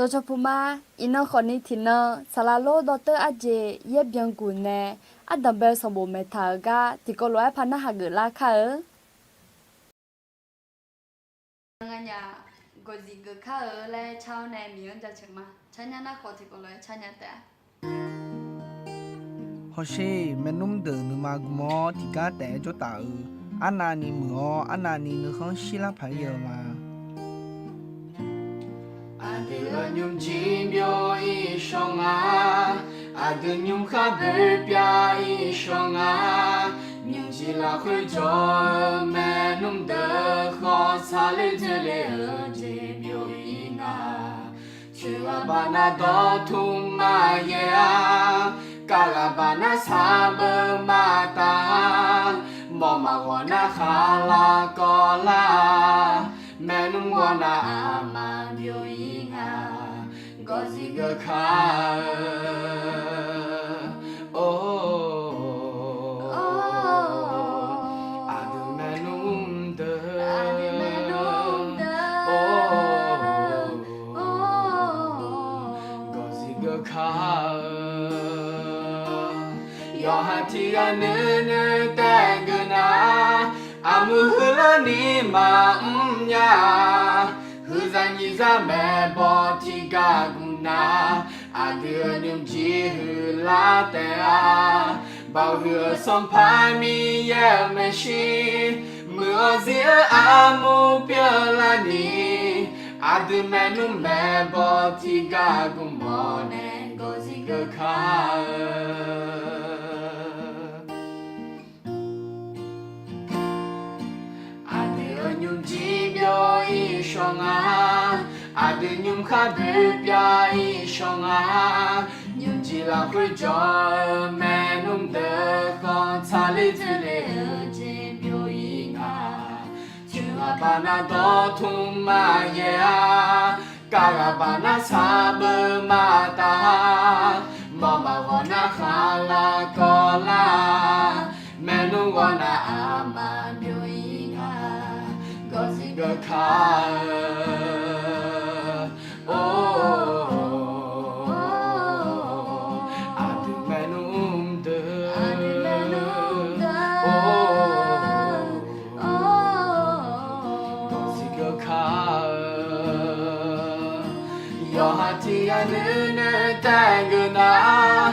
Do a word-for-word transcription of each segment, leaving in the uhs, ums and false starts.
Dawqcawq puq ma. Iqnan khawfni tiqnan saqlaq lor dawrteur arjeq yaer byanguq nae ardanq bae-eu sanqbof maeqtaq-euq gar tiqkawv lof-aer par narhaq geuflar kar-eu. Nganyaf gawqzif geuf kar-eu laer car-awr nae Miqyaer-anr jaceuq ma. Carnya nar khawf tiqkawv lof-aer carnya taef-a. Hawsher, maernmr deuq nuima gm-awr tiqgar taef-aer jawr taf-eu, arnavni muiq-awr arnavni nuikhanr shirlar paq-aer ghae-eu ma. Aqdui-euq nymrjir byov-ir shawr nga, aqdui nymrkhar boerbyav-ir shawr nga, nymrjir lafkhoer jawr-eu maernmr deuq khawf tsaqler dzoerle-eu jeq byov-ir nga. Coeq ghaq baqnav dawqtmq maqyaer-a, kar ghaq baqnav sarbeuv maqtaf-a, mawf maqghawq nar khaqlaq kawvlar-a, maernmr ghawrnav aqma byov-ir nga, gawqzif geuf kar-eu. Or, aqdui maernmr deuq, or, gawqzif geuf kar-eu. Yawqha tiq ghaq nuinoeq taef geuf nar, armuir huiqlarni maqmr nya-a. Huiqzaq nyiq zaq maeqbaw tiqgar gmq nar, aqdui-euq nymrjir huiqlar taef-a. Baoq huiq-eu Sanqpaq Miqyaer-euq maeqshi, muiq-awr zir-eu armur pyeuflarni, aqdui maernmr maeqbaw tiqgar gmq-awr nae gawqzif geuf kar-eu. Aqdui-euq nymrjir byov-ir shawr nga, aqdui nymrkhar boerbyav-ir shawr nga, nymrjir lafkhoer jawr-eu maernmr deuq khawf tsaqler dzoerle-eu jeq byov-ir nga. Coeq ghaq baqnav dawqtmq maqyaer-a, kar ghaq baqnav sarbeuv maqtaf-a, mawf maqghawq nar khaqlaq kawvlar-a, maernmr ghawrnav aqma byov-ir nga, gawqzif geuf kar-eu. Or, aqdui maernmr deuq, or, gawqzif geuf kar-eu. Yawqha tiq ghaq nuinoeq taef geuf nar,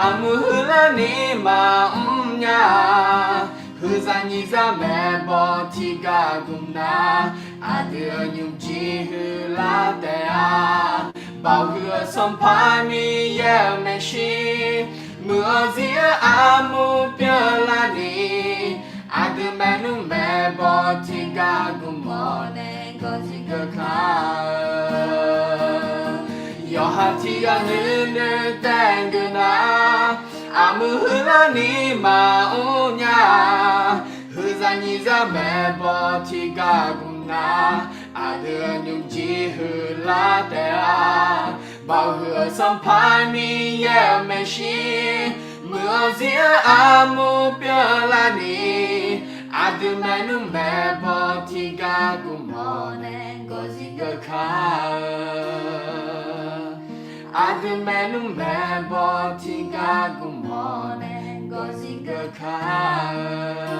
armuir huiqlarni maqmr nya-a. Huiqzaq nyiq zaq maeqbaw tiqgar gmq nar, aqdui-euq nymrjir huiqlar taef-a. Baoq huiq-eu Sanqpaq Miqyaer-euq maeqshi, muiq-awr zir-eu armur pyeuflarni, aqdui maernmr maeqbaw tiqgar gmq-awr nae gawqzif geuf kar-eu. Yawqha tiq ghaq nuinoeq taef geuf nar, armuir huiqlarni maqmr nya-a. Huiqzaq nyiq zaq maeqbaw tiqgar gmq nar, aqdui-euq nymrjir huiqlar taef-a. Baoq huiq-eu Sanqpaq Miqyaer-euq maeqshi, muiq-awr zir-eu armur pyeuflarni, aqdui maernmr maeqbaw tiqgar gmq-awr nae gawqzif geuf kar-eu. Aqdui maernmr maeqbaw tiqgar gmq-awr nae gawqzif geuf kar-eu.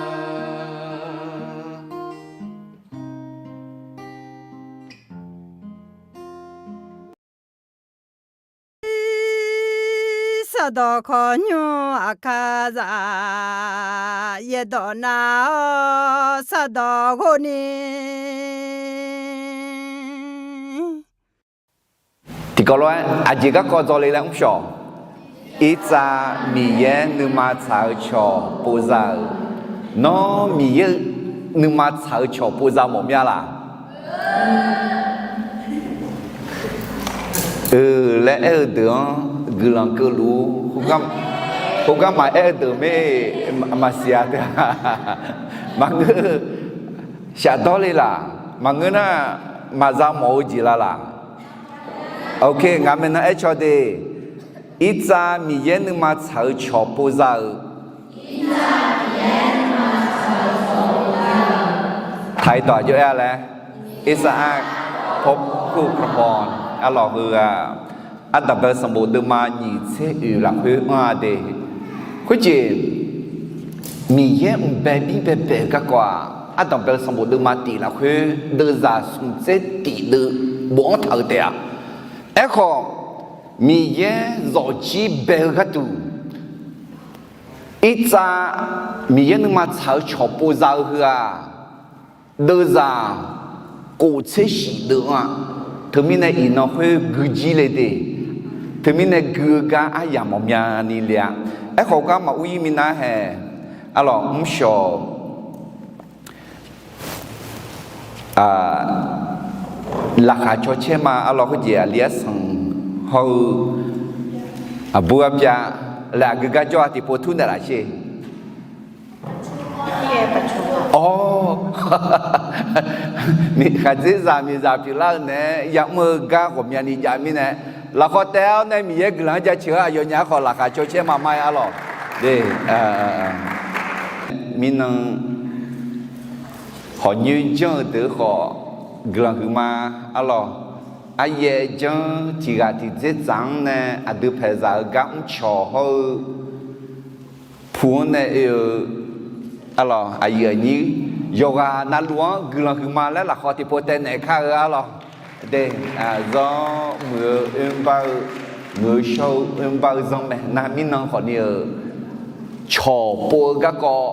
Sardawq khawqnymr aqkar zaq, yaerdawq nav-awr sardawq ghov ni. Tiqkawv lof-aer aqjeq garkawv dzawle laer mr shawq. Irtsav Miqyaer nuima tsaq-eu cawq pov za-euq. Nawr Miqyaer nuima tsaq-eu cawq pov za mawf mya laq? Laer aer-eu deuq-anr guiqlanq keuvluf-ur. Khoergar maqaer-eu deuq mae, maqsiq-a teu-a. Maqngeur, shafdawr le laq? Maqngeur nar, maqza mawf-eu jeq la laq? Ok, ngaq maeqnan aer caw de. Irtsav Miqyaer nuima tsaq-eu cawq pov za-euq. Taq-ir dawq aqjox aer-a laer. Irtsav-ar, pawrkuv kawqpawq. Arlawq, heu-aq, Ardanqbae-eu sanqbof deuvma nyiq tser oeq lafkhoer anr-a de. Khoerjeq, Miqyaer mqbae bir baebae-eu garkawv-aq, Ardanqbae-eu sanqbof deuvma tif lafkhoer deuvzaq smq tser tif deuv bofanr taq-eu taef-a. Aerkhawf, Miqyaer zawqjir bae-eu gharduq, irtsav Miqyaer nuima tsaq-eu cawqpov za-eu heu-aq, deuvzaq kof tser shif deuv anr-a. Teumirnae iqnan khoer gui jir le de. Teumirnae gui-eu gar aryamq mawf myani le-a. Aerkhawf gar maqur ir minav hae. Arlawq, mrshawq laqkhaq caw caer ma. Arlawq, khoerjeq aqli arsanq hawr-eu aqbur arpyav laer aqgeu gar jawr-a tiqpov tur naeqlaf sher. Awr, khaqdzerzaq miqzaq pyeuflar-eu naeq-aer ya'mr-eu gar ghawqmyani jav mirnae, lafkhawf taef-awr nae Miqyaer guiqlanq-anr jaceuq-awr aqyawfnyaf-anr khawf laqkhaq caw caer ma ma-aer arlawq. Mirnan hawq nyoer janr-eu deuq khawf guiqlanq huiqma. Arlawq, aryaev janr tiq ghaq tiq dzer dzaq-anr nae aqdui paeqzaq-eu gar mrcawq hawr-eu pu-anr nae oe-eu, arlawq, aqyuif aqnyir yawqghaq navluf-anr guiqlanq huiqma laer lafkhawf tiqpov taev naeq kar-eu arlawq. De, zanr muiq-eu oermr bar-eu, muiq-eu shawr-eu oermr bar-eu zanr mae. Nar mirnan khawfni-euq cawqpov-eu garkawv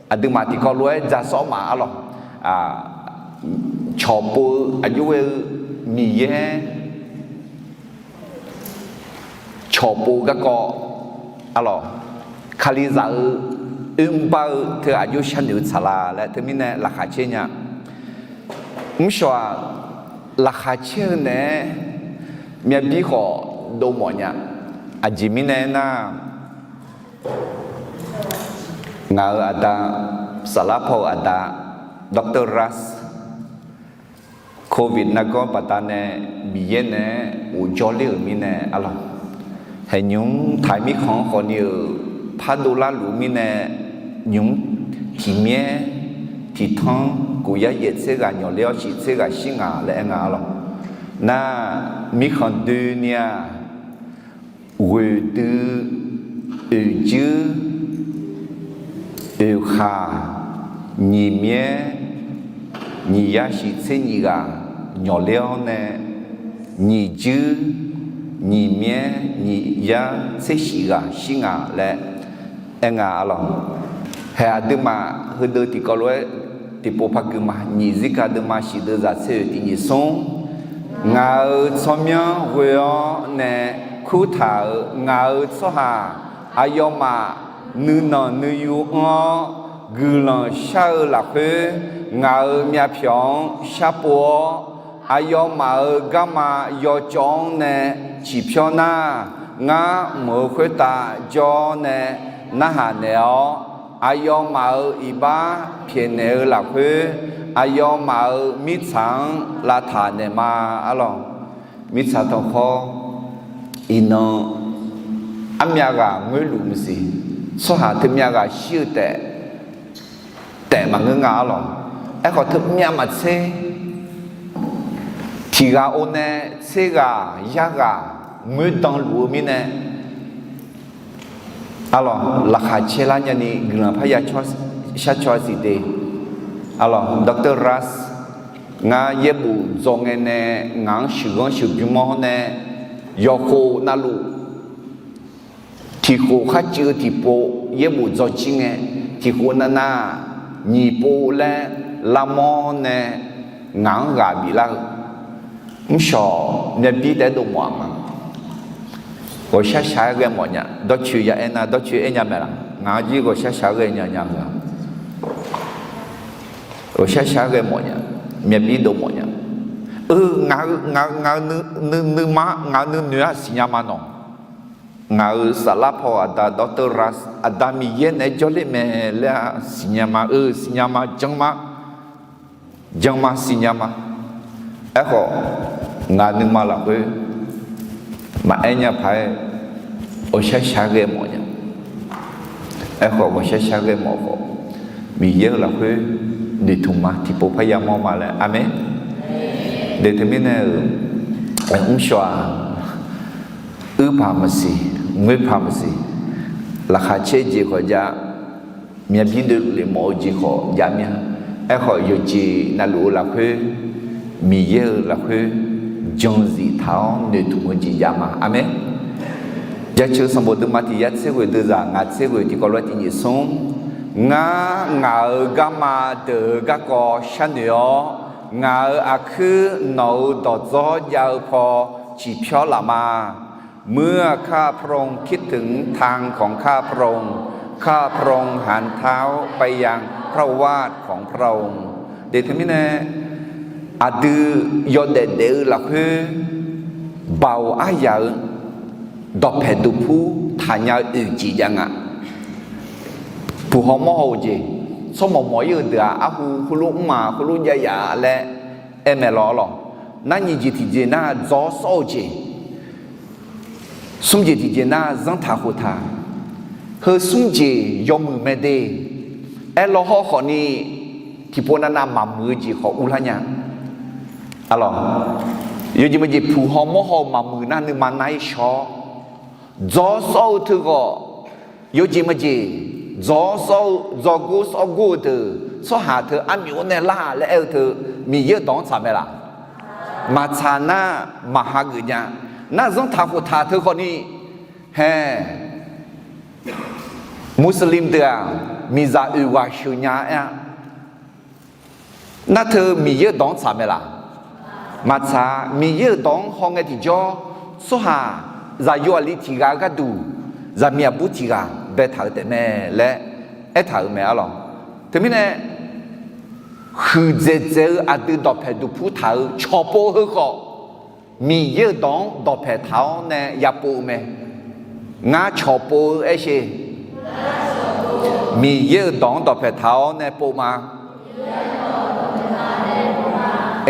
aqduimaf tiqkawv lof-aer ja sawr ma arlawq. Cawqpov-eu aqjox ghae-eu Miqyaer cawqpov garkawv arlawq, Kalizaq-eu oermr bar-eu teu aqjox sharnoeq-eu tsaqlaq laer teumirnae laqkhaq caer nya. Mrshawq-aq, laqkhaq caer-eu naeq-aer myav bir khawf dov mawf nya. Aqjeq mirnae aernar, ngaq-euq aqda, saflar paw-euq aqda, Doctor Ras, Covid nargawr baqdanae Miqyaer naeq-aer ghofjawr ler-euq mirnae arlawq, haeqnymr taq-eu mirkhanq-anr khawfni-euq pardov larluf-eu mirnae, nymq-mr tiqmyaer tiqtanr kof yar yaef tser ghaq nyawq ler-awr shif tser ghaq shir ngaq laer aer nga arlawq. Nar, mirkhanq doeni-aq, ghoeqdui, oeqjuir, oeqkhaq, nyiq myaer nyiq yar shif tser nyiq ghaq nyawq ler-awr nae, nyiq juir nyiq myaer nyiq yar tser shif ghaq shir ngaq laer aer nga arlawq. Haeq aqduimaf heudeuq tiqkawv lof-aer tiqpov par gui ma. Nyiq zirka deuvma shif deuvzaq tser oeq tiq nyiq smr. Ngaq-euq tsawrmyanr ghoe-awr nae kurtaq-euq ngaq-euq tsawrhaq aqyawfmaf nuinanq nuiyu anr-awr guiqlanq shar-eu lafkhoer, ngaq-euq myavpyawq-anr sharpov-awr, aqyawfmaf-euq garma yawcawv-anr nae ciqpyawr nar, ngar mq-euq khoertav jawr-awr nae narhaq naeq-awr, aqyawfmaf-euq iqbax pyaeqnaeq-eu lafkhoer, aqyawfmaf-euq mirtsaq-anr lavtaq naeq ma arlawq. Mirtsaq tanqkhawr, iqnan armyav ghaq ngoerluf maqsiq. Tsawrhaq teumyav ghaq shir-eu taef, taef maqngeur nga arlawq. Aerkhawf teumyav maqtser, tiq ghaq or nae tser ghaq yar ghaq ngoerdan luf-eu mirnae arlawq, laqkhaq caer lar nyani guiqlanq parya shar caw-a siq de. Arlawq, Doctor Ras, ngar yaerbof dzaw ngae nae ngaq-anr sheuqghanr sheuqbymr-awr nae, yawqkhof navluf tiqkhof kharcuiv-eu tiqpov yaerbof dzaw jir ngae, tiqkhof navnav nyiq pov laer lavmawr nae ngaq-anr ghaq biflar-eu mrshawq myavbir taef-aer dov mawf-aq ma. Ghawqshar shaq-aer ghae mawf nya. Dawrcoeni ya aernar, dawrcoeni aer nya mae laq? Ngaq-anr jir ghawqshar shaq-aer ghae nya nya-eu-aq, ghawqshar shaq-aer ghae mawf nya. Myavbir dov mawf nya. Eu, ngaq-eu, ngaq-eu, ngaq-eu nuima, ngaq-eu nuinoeq-aq siqnya ma nawq. Ngaq-euq saflar paw aqda Doctor Ras, Aqda Miqyaer naeq-aer jawrler mae laer-aq siqnya ma. Eu, siqnya ma, janr ma, janr ma, siqnya ma. Aerkhawf, ngaq nuima lafkhoer maqaer nya paq-aer ghawqshar shaq-aer ghae mawf nya. Aerkhawf, ghawqshar shaq-aer ghae mawf khawf, Miqyaer-euq lafkhoer noeqtmq ma, tiqpov parya mawr ma laer. Aqmeq. De teumirnae-euq Mrshawr-aq, uirpaq maqsiq, ngoerpaq maqsiq, laqkhaq caer jeq khawf jav, myavbir doeluf le mawf-eu jeq khawf jav mir-a. Aerkhawf, yawqjeq navluf-eu lafkhoer, Miqyaer-euq lafkhoer jan zif taq-awr noeqtmq-eu jeq jav ma. Aqmeq. Jaceuq sanqbof deuvma tiq yar tser ghoeq deuvzaq ngaq tser ghoeq tiqkawv lof-aer tiq nyiq smr, ngar ngaq-euq garma deuq-euq garkawv sharnoeq-awr, ngaq-euq aqkuir nawq-euq dawqdzawr jav-eu paw ciqpyawr laf ma. เมื่อข้าพระองค์คิดถึงทางของข้าพระองค์ ข้าพระองค์หันเท้าไปยังพระโอวาทของพระองค์ Deuq teumirnae, aqdui yawdaef daef-eu lafkhoer, baoq aryaq-eu dawqpaeq duqpur taqnya-eu oeq jeq jav nga. Puq haw mawr haw-eu jeq, tsawrmawq mawq-ir-eu deuq-aq, arhu khoerlof mr ma, khoerlof jav yaf laer aer mae lawr lawq. Nar nyiq jeq tiqjeq nar dzawr sawr-eu jeq, smr jeq tiqjeq nar zanrtaq khoftaq, heu smr jeq yawmuiq mae de. Aerlawr hawrkhawf ni, tiqpov navnav maqmuiq-eu jeq khawf urlar nya. Arlawq, yawjeq maqjeq puq haw mawr haw-eu maqmuiq nar nuima nar-ir shawr. Dzawr sawr-eu teughawq, yawjeq maqjeq, dzawr sawr-eu, dzawrgor sawrgor-eu deuq tsawrhaq teu armyawf-anr nae lar laer aer-eu teu, Miqyaer-euq dawq-anr tsaq mae laq? Maqtsaq nar, maq hageuf nya. Nar zanrtaq khoftaq teukhawf ni, hae, Muslim deuq-aq, miqzaq oeq ghaq sheuq nya aer-a. Nar teu Miqyaer-euq dawq-anr tsaq mae laq? Maqtsaq. Miqyaer-euq dawq-anr hawngae tiqjawr, tsawrhaq zaqyo aqli tiq ghaq-eu gharduq, zaqmiq aqbur tiq ghaq baetaq-euq taef mae laer aertaq-euq mae arlawq. Teumirnae, huiqdzaeq dzaeq-eu aqdui dawqpaeq duqpur taq-eu cawqpov heu khawf, Miqyaer-euq dawq-anr dawqpaeq taq-awr nae yapov-eu mae. Ngar cawqpov-eu aershe, Miqyaer-euq dawq-anr dawqpaeq taq-awr nae pov ma.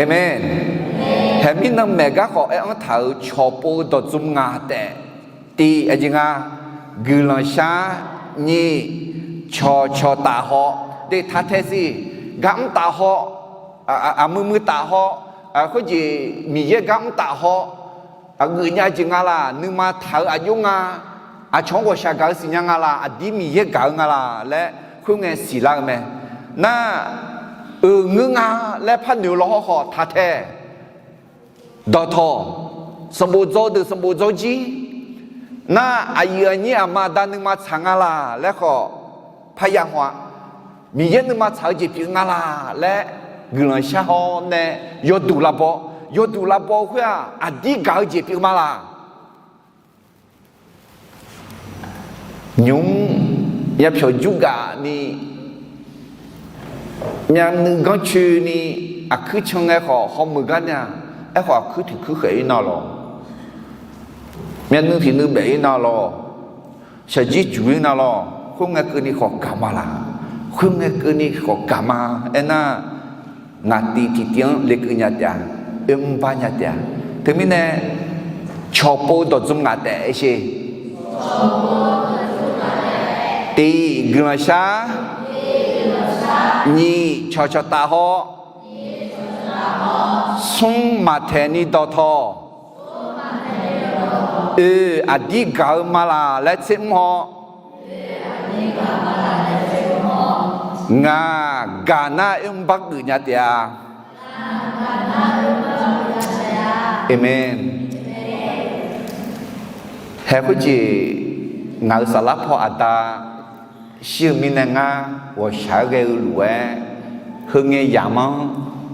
Aqmeq. Haeqmir nanmaeq garkhawf aer-anr taq-euq cawqpov-eu dawqdzmr ngaq taef. Tiq aqjeq nga, guiqlanq shar. Nyiq, cawqcawq taf haw. Deq taq tae siq, gar mr taf haw, aqmui mui taf haw, khoerjeq Miqyaer gar mr taf haw, aqgeuf nya jeq nga laq, nuima taq-eu aqjox nga, aqcawq-anr ghawqshaq gaq-eu siqnya nga laq, aqdir Miqyaer gaq-eu nga laq laer khoerngae siqlar-eu mae. Nar, euq ngeur nga laer par noeq-eu lawr hawrkhawf taq tae. Dawqtawq, sanqbof dzaw deuq sanqbof dzaw jir. Nar, aqyuif aqnyir aqma aqda nuima tsaq nga laq laer khawf parya haw-a. Miqyaer nuima tsaq-eu jeq pyeuf nga laq laer guiqlanq shar haw nae yawduq lavbaw, yawduq lavbaw-eu khoer-aq, aqdir gaq-eu jeq pyeuf ma laq? Nymq-mr yapyawq jur gaf ni, myavnuiv ganrcoeni, aqkuir can ngae khawf hawmuiq gar nya. Aerkhawf aqkuir tiq kuir khaeq-ir nar lawq, myavnuiv tiq nuiv baef-ir nar lawq, shaqjir juq-ir nar lawq, khoerngae keuvni khawf gaq ma laq? Khoerngae keuvni khawf gaq ma. Aernar, ngaq tiq tiqtiv-anr lekeuv nya taef-a, oermr bar nya taef-a. Teumirnae, cawqpov dawqdzmr ngaq taef aershe. Tiq, guiqlanq shar. Nyiq, cawqcawq taf haw. Smr, maqtaeq ni dawqtawq. Oe, aqdir gaq-eu ma laq laer tser mr haw. Ngaq gaq nar oermr bar geuf nya taef-a. Aqmeq. Haeq khoerjeq, ngaq-euq saflar paw aqda shir-eu mirnae ngar ghawqshaq-aer ghae-eu lof-aer, heu ngae yamq-anr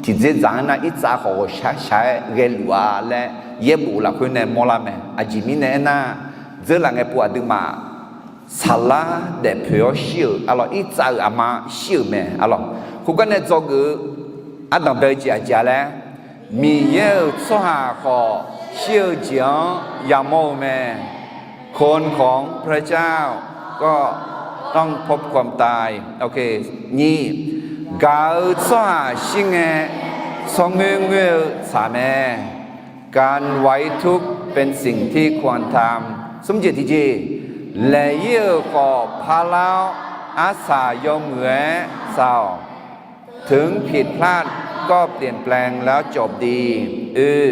tiqdzerdzaq-anr nar irtsav khawf ghawqshaq shaq-aer ghae luf-a laer yaerbof lafkhoer nae mawrlar mae. Aqjeq mirnae aernar, dzeurlaf ngae pov aqduimaf saflar daefpoeq-awr shir-euq arlawq, irtsav-euq aqma shir-euq mae arlawq. Khoergar nae dzawgeuf-eu ardanq bae-eu jeq aqjeq-a laer, Miqyaer-euq tsawrhaq khawf shir-eu jeq-anr yamawr-eu mae. คนของพระเจ้าก็ต้องพบความตาย Nyiq, gaq-eu tsawrhaq shir ngae, tsawrngoer ngoer-eu tsaq mae. การไว้ทุกข์เป็นสิ่งที่ควรทำ Smr jeq tiqjeq, laeq-ir-euq khawf parlar-awr, arsaq yawmuiq-aer saq-awq. ถึงผิดพลาดก็เปลี่ยนแปลงแล้วจบดี Oe,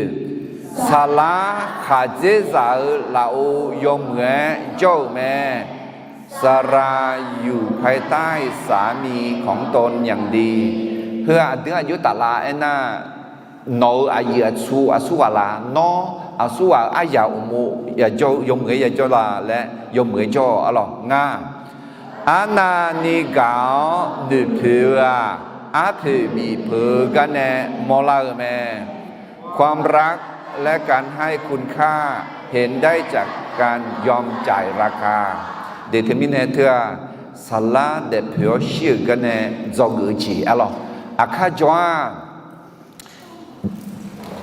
Saqlaq khaqdzerzaq-euq lafov yawmuiq-aer jawr-euq mae. สลาอยู่ภายใต้สามีของตนอย่างดี Heu-aq aqdui-anr aqjox taflar aernar, nawq-euq aqyuif aqtsu aqsurghaq la, nawr aqsurghaq-euq aryaq uqmov yawmuiq-aer yajawr la laer yawmuiq-aer jawr-awq arlawq. Ngar, arnavni gaq-awr noeqpoeq-eu-aq, arpoeq bifpeuq-eu garnae mawrlar-eu mae. ความรักและการให้คุณค่า เห็นได้จากการยอมจ่ายราคา Deuq teumirnae teu-aq, saqlar daefpoeq-awr shir-euq garnae dzawgeuf-eu jeq arlawq. Aqkar jawr-aq,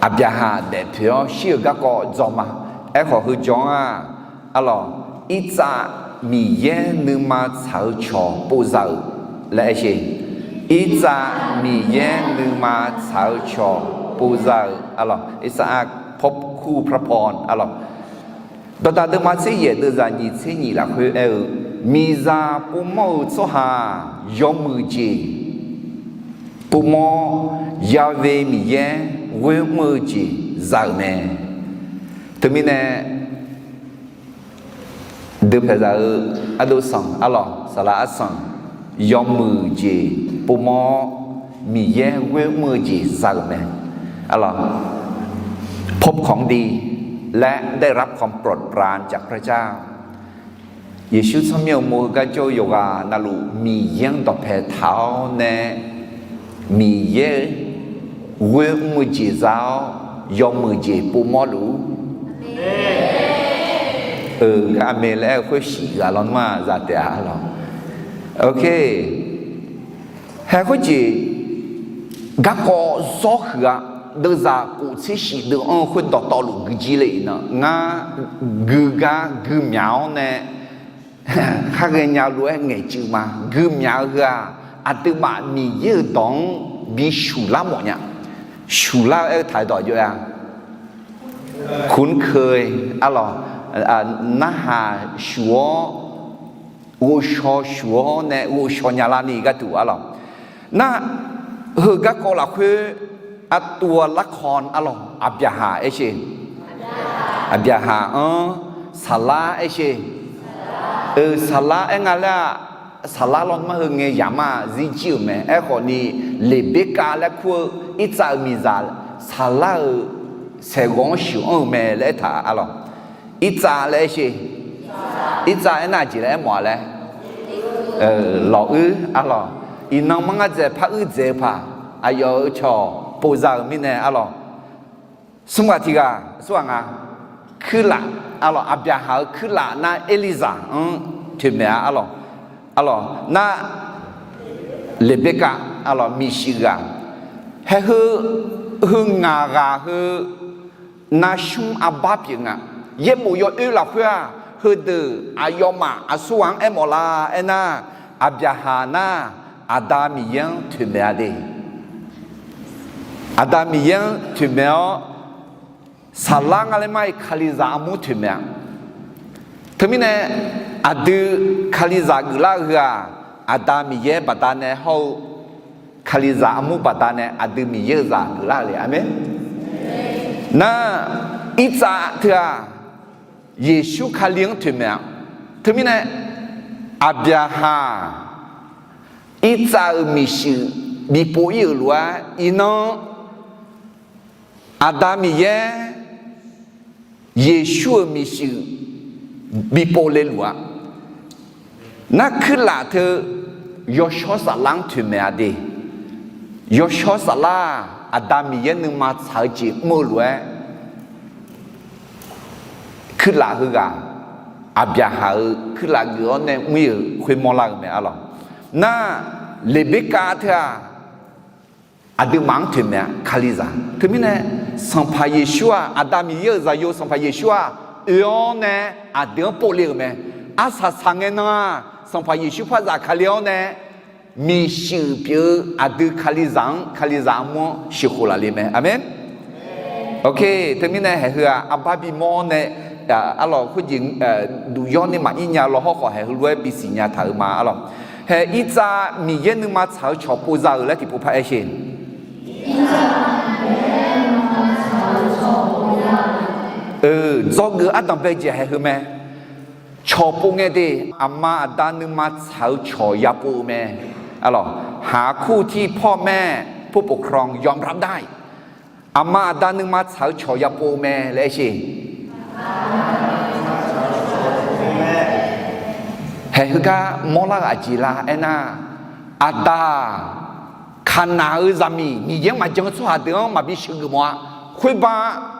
Aqbyaqhaq daefpoeq-awr shir-euq garkawv dzawq ma. Aerkhawf heu jawr-aq, arlawq, irtsav Miqyaer nuima tsaq-eu cawq povza-euq laer aer sher. Irtsav Miqyaer nuima tsaq-eu cawq povza-euq arlawq, irtsav-aq พบคู่พระพร arlawq. Dawqdaq deuvma tser yaef deuvzaq nyiq tser nyiq lafkhoer aer-eu, miqzaq povmawr-eu tsawrhaq yawmuiq jeq povmawr, Ya've Miqyaer ghoer mr-eu jeq za-euq mae. Teumirnae, deupaeqzaq-eu ardov sanq arlawq, saqlaq arsanq, yawmuiq jeq povmawr-awr, Miqyaer ghoer mr-eu jeq za-euq mae. Arlawq, พบของดี และได้รับความโปรดปรานจากพระเจ้า Yeqsur tsawrmyanr-eu mov-eu gar jawr-eu yawqghaq navluf Miqyaer-anr dawqpae taq-awr nae, Miqyaer ghoer mr-eu jeq za-awr, yawmuiq jeq povmawr luf-ur. Euq, gar aqmeq laer aer-eu khoer shif ghaq lawnmr-aq za taef-a arlawq. Ok. Hae khoerjeq garkawv zawr huiq-a. Deuvzaq kof tser shif deuv-anr-eu khoerdawq tawvluf guijir le iqnan, ngar gui gar gui myaq-awr nae khar ghaenya lof-aer ngaeqcuiv ma. Gui myaq-eu heu-aq, aqduimaf Miqyaer-euq dawq-anr bi shuqlar mawf nya. Shuqlar-eu aer-eu taq-eu dawq jov-a. คุ้นเคย arlawq, narhaq shuq-awr, ghovshaw shuq-awr nae ghovshaw nya lar ni gharduq arlawq. Nar, heu garkawv lafkhoer aqtuv-a larkawv arlawq, Aqbyaqhaq aer sher. Aqbyaqhaq-anr Saqlar aer sher. Euq, Saqlar aer nga laer-aq, Saqlar lawnmr heu ngae yamq-a zirjir-euq mae. Aerkhawf ni, Leqberkav laer kur-eu Irtsav-euq miqzaq Saqlar-euq saeqghawv-anr sheuq-anr-euq mae laer aertaq arlawq. Irtsav laer aer sher. Irtsav aernar aqjeq laer aermawf-a laer, lawq uir arlawq. Iqnan manr ngar dzaeq par uir dzaeq-eu paq, aqyawf-euq cawq povza-euq mirnae arlawq. Smr ghaq tiq ghaq, smr ghaq nga, kuirlaf arlawq, Aqbyaqhaq-euq kuirlaf nar Erlizaq-anr toeqmaeq-a arlawq. Arlawq nar, Leqberkav arlawq, miqshuif ghaq. Hae heu, heu ngaq ghaq heu, narsmr arbar pyeuf nga. Yaerbof yawoer lafkhoer-aq, heudeuq aqyawfmaf aqsurghaq-anr aermawf lar aernar, Aqbyaqhaq nar, Aqda Miqyaer-anr toeqmaeq-a de. Aqda Miqyaer-anr toeqmaeq-awr, Saqlar nga laer mar-iq Kalizaq armur toeqmaeq-a. Teumirnae, aqdui Kalizaq geuflar-eu heu-aq, Aqda Miqyaer baqdanae hawr-eu Kalizaq armur baqdanae aqdui Miqyaer-euq zaq geuflar-eu le. Aqmeq. Nar, Irtsav teu-aq, Yeqsur Kali-anr toeqmaeq-a. Teumirnae, Aqbyaqhaq Irtsav-euq miqshuif bipov ir-euq lof-aer, iqnan Aqda Miqyaer Yeqsur-euq miqshuif bipov le luf-a. Nar kuirlaf teu yawshawr saflar-anr toeqmaeq-a de. Yawshawr saflar-aq, Aqda Miqyaer nuima tsaq-eu jeq mr-eu lof-aer, kuirlaf heughaq, Aqbyaqhaq-euq kuirlaf geuf-awr nae mr-ir-euq khoermawr lar-eu mae arlawq. Nar, Leqberkav teu-aq, aqduimaf-anr toeqmaeq-a, Kalizaq. Teumirnae, Sanqpaq Yeqsur-aq, Aqda Miqyaer-euq zaqyo Sanqpaq Yeqsur-aq, oe-awr nae aqdui-anr povle-euq mae. Arsaq saq ngae nan-aq, Sanqpaq Yeqsur par zafkale-awr nae, miqshuif pyeuf-eu aqdui Kalizaq-anr, Kalizaq armur-anr sheuqkhof laf le mae. Aqmeq. Ok, teumirnae haeq heu-aq, arbar bimawr-awr nae, arlawq khoerjeq duq yawr ni maqir nya law hawrkhawf, haeq heulof-aer bisiq nya taq-euq ma arlawq. Haeq Irtsav Miqyaer nuima tsaq-eu cawq povza-euq laer tiqpov par aer sher. Eur, dzawgeuf ardanq bae jeq haeq heu mae. Cawq pov ngae de, aqma aqda nuima tsaq-eu cawq ya pov-eu mae. Arlawq, หาคู่ที่พ่อแม่ผู้ปกครองยอมรับได้ Aqma aqda nuima tsaq-eu cawq ya pov-eu mae laer aer sher. Haeq heugar mawrlar-eu aqjeq la aernar, aqda-aq, kaqnaq-eu zaqmiq Miqyaer-anr maqjan-eu tsawrhaq deuq-anr maqbi sheuqgeuf mawf-a. Khoerba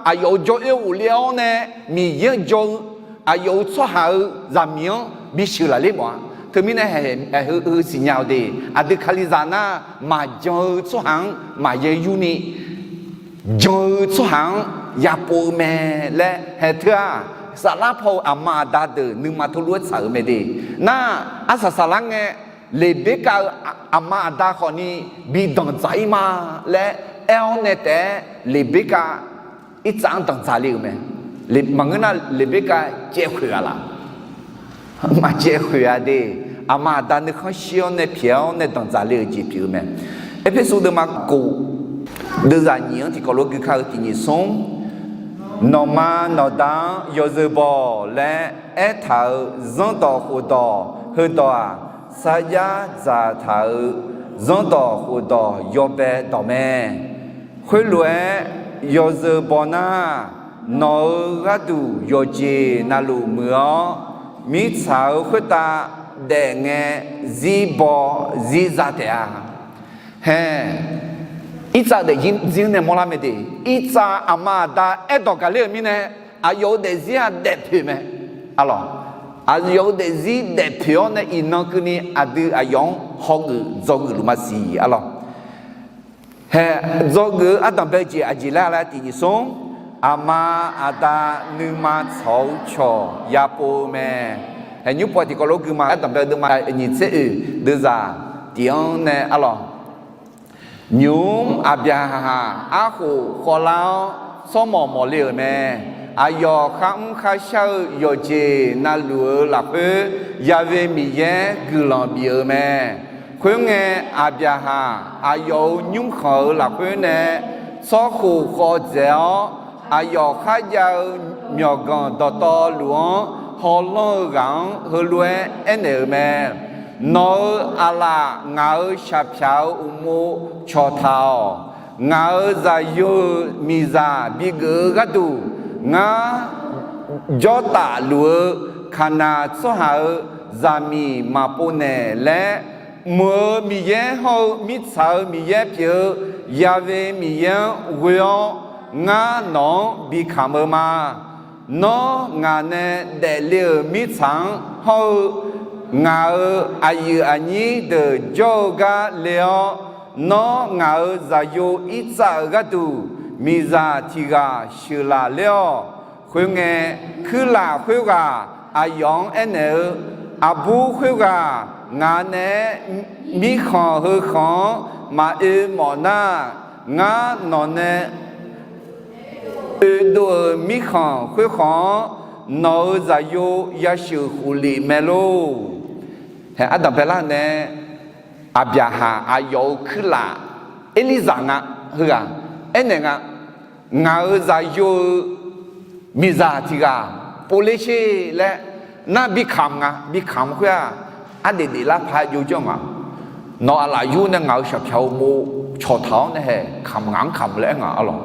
aqyawf-euq jawr-oer ghofler-awr nae Miqyaer-anr jawr-eu aqyawf-euq tsawrhaq-euq zaqmiq-anr bisheuq lafler mawf-a. Teumirnae haeq heu siqnya-awq de, aqdui Kalizaq nar maqjan-eu tsawrhaq-anr maqya yurni jan-eu tsawrhaq-anr ya pov-eu mae laer haeq teu-aq, saflar paw-eu aqma aqda deuq nuima teulof-aer tsaq-euq mae de. Nar, arsaq saflar ngae, Leqberkav-euq aqma aqda khawfni bi danqdzaq-ir ma laer aer-awr nae taef-aer, Leqberkav Irtsav-anr danqdzaq le-euq mae. Maqngeur nar, Leqberkav caev khoeq-a laq? Maqcaev khoeq-a de. Aqma aqda nuikhanr shir-awr nae pyaeq-awr nae danqdzaq le-euq jeq pyeuf-eu mae. Erpersu deuvma kof, deuvzaq nyiq-anr tiqkawv lof gui kar-eu tiq nyiq smr, Nawqma nawqda-anr yawzeu baw laer aertaq-euq zanrdawq khofdawq heudawq-aq, sarjax dzaqtaq-euq zanrdawq khofdawq yawbae dawq mae. Khoerlof-aer yawzeu baw nar, nawq-euq gharduq yawqjeq navluf muiq-awr, mirtsaq-euq khoertav daef ngae zir baw zir za taef-a. Hae, Irtsav daefzir-anr nae mawrlar mae de. Irtsav aqma aqda aerdawq gaqler-euq mirnae, aqyawf-euq daefzir-aq daefpoeq mae. Arlawq, aqyawf-euq daefzir daefpoeq-awr nae iqnan keuvni aqdui aqyawf-anr hawgeuf dzawgeuf luf maqsiq. Arlawq, hae, dzawgeuf-eu ardanq bae-eu jeq aqjeq laer laer tiq nyiq smr, aqma aqda nuima tsawq-eu cawq ya pov-eu mae. Hae, nymr paw tiqkawv lof gui ma. Ardanq bae-eu deuvma nyiq tser oeq deuvzaq tiq-anr nae arlawq, nymq-mr Aqbyaqhaq arkhof khawvlar-awr tsawrmawq mawqle-euq mae. Aqyawf kharmr kharshar-eu yawqjeq navluf-eu lafkhoer, Ya've Miqyaer guiqlanq bif-eu mae. Khoerngae, Aqbyaqhaq aqyawf-euq nymrkhanq-euq lafkhoer nae tsawrkhof khawv dzaeq-awr, aqyawf kharjav-eu myawqganq dawqtawvluf-anr hawlanr-eu ghaq-anr heulof-aer aernaeq-euq mae. Nawq-euq aqlaf ngaq-euq shaqpyaq-euq uqmov cawqtaq-awq. Ngaq-euq zaqyo-euq miqzaq bigeuf-eu gharduq, ngar jawrtaf luf-eu Kaqnaq tsawrhaq-euq zaqmiq maqpov naeq laer, Muiq-eu Miqyaer hawr-eu mirtsaq-euq Miqyaer pyeuf-eu Ya've Miqyaer-anr ghoe-awr, ngar nawq-anr bi kamq-eu ma. Nawr ngaq nae daefle-euq mirtsaq-anr hawr-eu ngaq-euq aqyuif aqnyir deuq jawr-eu gar le-awr, nawr ngaq-euq zaqyo Irtsav-euq gharduq miqzaq tiq ghaq sheuqlaf ler-awq. Khoerngae, kuirlaf khoerghaq aqyawf-anr aernaeq-eu, Aqbur khoerghaq ngaq naeq-aer mirkhanq heu khanq-anr maqoe mawf nar, ngar nawq nae oedov-euq mirkhanq khoerkhanq-anr nawq-euq zaqyo yasheuq khoflef mae lor. Hae, ardanq baelar nae Aqbyaqhaq aqyawf-euq kuirlaf Erlirzaq nga, heughaq aernaeq nga, ngaq-euq zaqyo-eu miqzaq tiq ghaq povler sher laer, nar bi kamq nga. Bi kamq khoer-aq, ardaef daeflar paq jov jawr nga. Nawq aqlaf yur nae ngaq-euq shaqpyaq-eu uqmov cawqtaq-awr nae hae kamq, ngaq-anr kamq laer aer nga arlawq.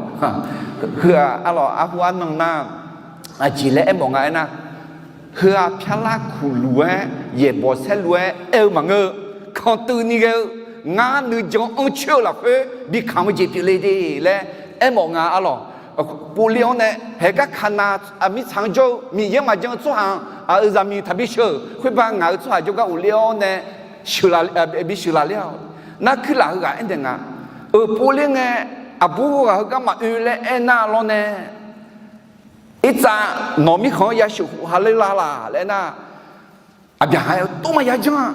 Heu-aq arlawq, arhu arnan nar, aqjeq laer aermawf nga aernar, heu-aq pyarlar kuqluf-aer yaeqbawq saerlu-aer aer-eu maqngeur-eu, kanqtuiv ni ghae-eu, ngar nuijan anrcoer-eu lafkhoer bi kamq-eu jeq pyeufle de laer aermawf nga arlawq. Povler-awr nae haeq gar Kaqnaq mirtsaq-anr jawr-eu Miqyaer maqjan-eu tsawrhaq-anr aq-euq zaqmiq taqbi sheuq-euq khoerba ngaq-euq tsawrhaq jawrgar ghofler-awr nae bi sheuqlaf ler-awq. Nar kuirlaf heughaq aernaeq nga, euq povler ngae, aqbur heughaq heugar maqoe laer aernar lawr nae, Irtsav nawq mirkhanq-anr yasheuq khof ha ler la laq laer aernar, Aqbyaqhaq-aer tov maqya janr-a.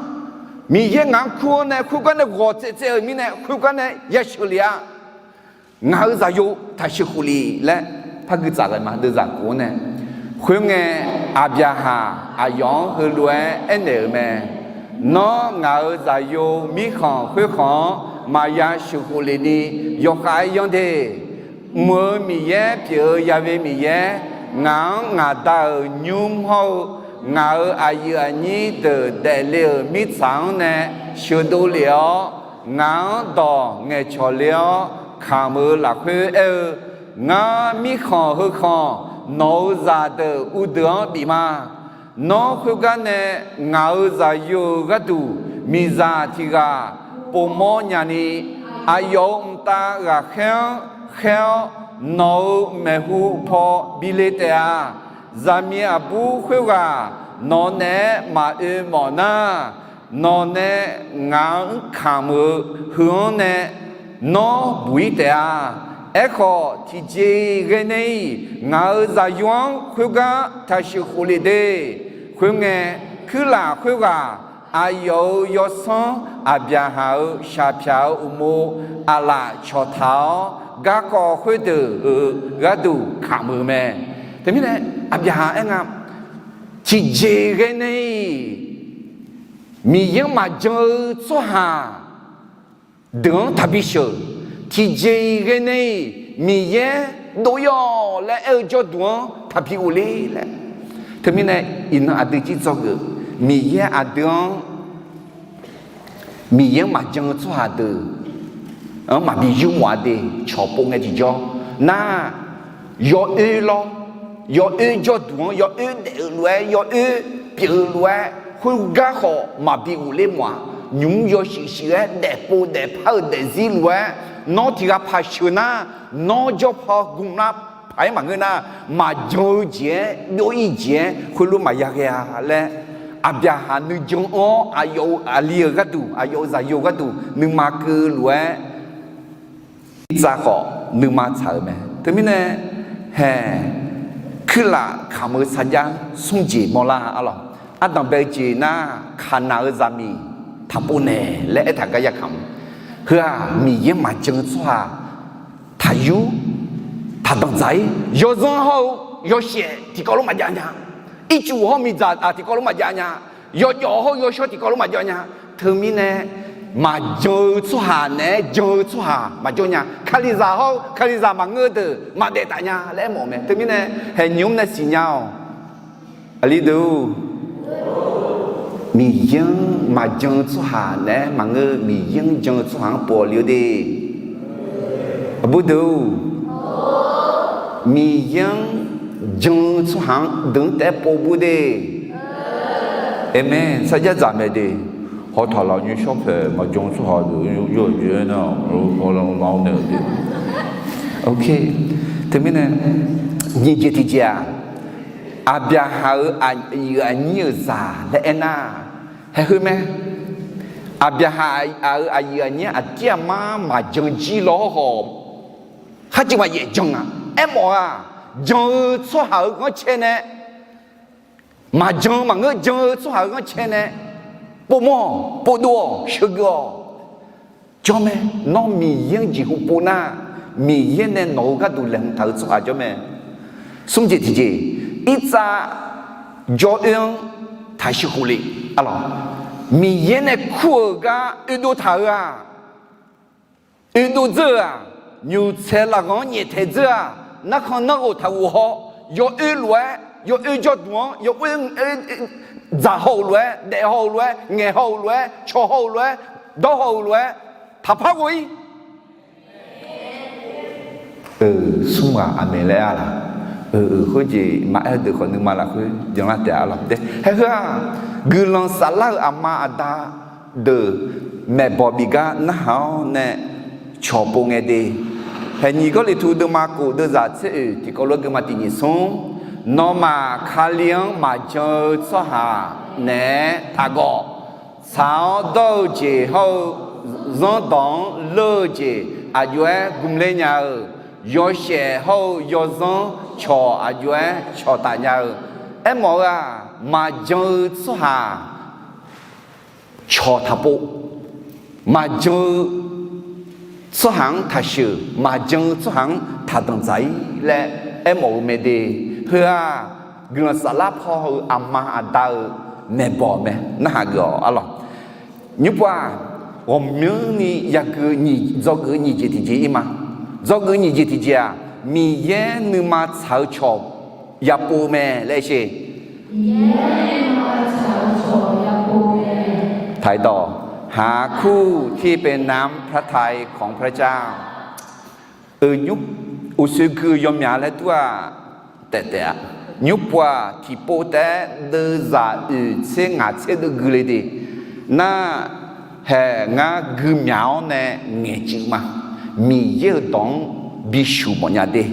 Miqyaer ngaq-anr kur-awr nae khoergar nae ghawq tsaev tsaev-euq mirnae khoergar nae yasheuq lef-a. Ngaq-euq zaqyo taqsheuq khof lef laer par gui tsaf ghae ma, deuvzaq kof-anr nae. Khoerngae, Aqbyaqhaq aqyawf-anr heulof-aer aernaeq-euq mae. Nawr ngaq-euq zaqyo mirkhanq khoerkhanq-anr maqya sheuq khof lef ni yawkhav-aer yanr de. Mq-euq Miqyaer pyeuf-eu Ya've Miqyaer, Ngaq-anr ngaq Da-euq nymr hawr-eu ngaq-euq aqyuif aqnyir deuq daefle-euq mirtsaq-anr nae sheuqdov lef-awr, ngaq-anr dawq ngaeqcawq le-awr kamq-eu lafkhoer aer-eu, Ngar mirkhanq heu khanq nawq-euq zaqdeuq uvdeuq-anr bif ma. Nawr khoergar nae ngaq-euq zaqyo-euq gharduq miqzaq tiq ghaq povmawr nyani, aqyawf-euq mqtav ghaqkhaer-anr khaer-awr, nawq-euq maeqhu paw bi le taef-a. Zaqmiq aqbur khoerghaq nawq naeq-aer maqoe mawf nar, nawq nae ngaq-anr kamq-eu heu-anr nae nawr buq-ir taef-a. Aerkhawf, tiqjeq-iq ghae nae-iq ngaq-euq zaqyo-anr khoergar taqsheuq khof lef de. Khoerngae, kuirlaf khoerghaq aqyawf-euq yawsanr Aqbyaqhaq-euq shaqpyaq-euq uqmov aqlaf cawqtaq-awr, garkawv khoerdeuq-euq gharduq kamq-eu mae. Teumirnae, Aqbyaqhaq aer nga, tiqjeq ghae nae-iq Miqyaer-anr maqjan-eu tsawrhaq deuq-anr taqbi sheuq. Tiqjeq-iq ghae nae-iq Miqyaer dov-ir-awq laer aer-eu jawrduq-anr taqbi ghofler laer. Teumirnae, iqnan aqdui jir dzawgeuf, Miqyaer aqdui-anr Miqyaer-anr maqjan-eu tsawrhaq deuq-anr maqbi yurmawf-a de. Cawq pov ngae tiqjawr nar, yawoer lawr, yawoer jawrduq-anr yawoer daef-eu lof-aer, yawoer pyeuf-eu lof-aer, khoergar khawf maqbi ghofler mawf-aq. Nymq-mr yawshuif shuif-aer daefpov daefpar-eu daefzir lof-aer, nawr tiq ghaq paq sheuq nar, nawr jawr paw gmq lar paq-aer maqngeur nar, maqjan-eu jeq-aer byov-ir jeq-aer khoerlof maqya ghae-a laer, Aqbyaqhaq nuijan-anr aqyawf-euq aqli-euq gharduq, aqyawf-euq zaqyo-eu gharduq nuima keuv lof-aer, irtsav khawf nuima tsaq-euq mae. Teumirnae, hae, kuirlaf kamq-eu sarjax smr jeq mawrlar-a lawq. Ardanq bae-eu jeq nar, kaqnaq-eu zaqmiq taqpov naeq laer aertaq gar ya kamq. Heu-aq, Miqyaer maqjan-eu tsawrhaq taqyur, taqdanqdzaq-ir, yawzanr hawr-eu yawshaef tiqkawv lof maqjav nya. Ircuf hawr-eu miqdzaq tiqkawv lof maqjav nya. Yawjawf hawr-eu yawshawr tiqkawv lof maqjawr nya. Teumirnae, maqjan-eu tsawrhaq naeq-aer jan-eu tsawrhaq maqjawr nya. Kalizaq hawr-eu kalizaq maqngeur-eu deuq maqdaef taf nya laer aermawf-eu mae. Teumirnae, haeq nymq-mr nae siqnya-awq. Aqli deuq-or, Miqyaer-anr maqjan-eu tsawrhaq naeq-aer maqngeur, Miqyaer-anr jan-eu tsawrhaq-anr pov-awq le-eu de. Aqbur deuq-or, Miqyaer-anr jan-eu tsawrhaq-anr deuq-anr taef-aer pov bur de. Aqmeq. Sarjax dzaq mae de. Hawtaq laf nymr shawr paeq maqjan-eu tsawrhaq deuq yawjeq-aer nar, hawlaf ma-awr naeq-eu de. Teumirnae, nyiq jeq tiqjeq-aq, Aqbyaqhaq-euq aqyuif aqnyir-euq zaq laer aernar, haeq heu mae. Aqbyaqhaq-euq aqyuif aqnyir aqdir aqmar maqjan jir lawr hawr-awq, kharjeq maqyaef jan-aq. Aermawf-aq, jan-eu tsawrhaq-euq ghanrcae nae, maqjan-eu maqngeur, jan-eu tsawrhaq-euq ghanrcae nae povmawr-awq, povdov-awq, sheuqgeuf-awq. Jawr mae. Nawr Miqyaer-anr jeqhu pov nar, Miqyaer nae nawq-euq gharduq laeqhmq taq-eu tsawrhaq jawr mae. Smr jeq tiqjeq, irtsav jawr oer-anr taqsheuq khof le. Arlawq, Miqyaer nae kur-euq gar oedov taq-eu-aq, oedov dzeur-eu-aq, nymq tsaev lafghanq-anr nyaeftaeq dzeur-aq, narkhan narghof taqghof haw, yawoer lof-aer, yawoer jawrduq-anr, yawoer dzaq haw-euq lof-aer, daef haw-euq lof-aer, ngaeq haw-euq lof-aer, cawq haw-euq lof-aer, dawr haw-euq lof-aer, taqpar ghof-ir. Smr ghaq aqmeq laer-a laq? Khoerjeq maqaer-eu deuq khawf nuima lafkhoer janlar taef-a lawq. Haeq heu-aq, guiqlanq saflar-eu aqma aqda deuq maeqbawq bif gar narhaq-awr nae cawq pov ngae de. Haeq nyiq Gawrliqtu deuvma kof deuvzaq tser oeq tiqkawv lof-aer geuma tiq nyiq smr, nawmaf Kali-anr maqjan-eu tsawrhaq naeq-aer taqgawq. Tsaq-awr dawr-eu jeq hawr-eu zanrdawq-anr leur-eu jeq aqjox-aer gmler nya-eu, yawshaef hawr-eu yawzanr cawq aqjox-aer cawqtaf nya-eu. Aermawf-eu-aq, maqjan-eu tsawrhaq cawq taqpov, maqjan-eu tsawrhaq-anr taqsheuq, maqjan-eu tsawrhaq-anr taqdanq dzaq-ir laer aermawf-eu mae de. Heu-aq, guiqlanq saflar paw-eu aqma aqda-euq maeqbawq mae, narhaq geuf-awq arlawq. Nymr pov-aq, ghawqmyanrni yagui nyiq, dzawgeuf-eu nyiq jeq tiqjeq ir ma. Dzawgeuf-eu nyiq jeq tiqjeq-aq, Miqyaer nuima tsaq-eu cawq yapov mae laer sher. ถ่ายต่อ หาคู่ที่เป็นน้ำพระทัยของพระเจ้า Uqshoe gui-eu yawmyaq laer dur-aq, taef taef-a, nymrpov-aq tiqpov taef-aer deuvzaq oeq tser ngaq tser deuv gui le de. Nar, haeq ngar gui myaq-awr nae ngaeqcuiv ma. Miqyaer-euq dawq-anr bisuq mawfnya de.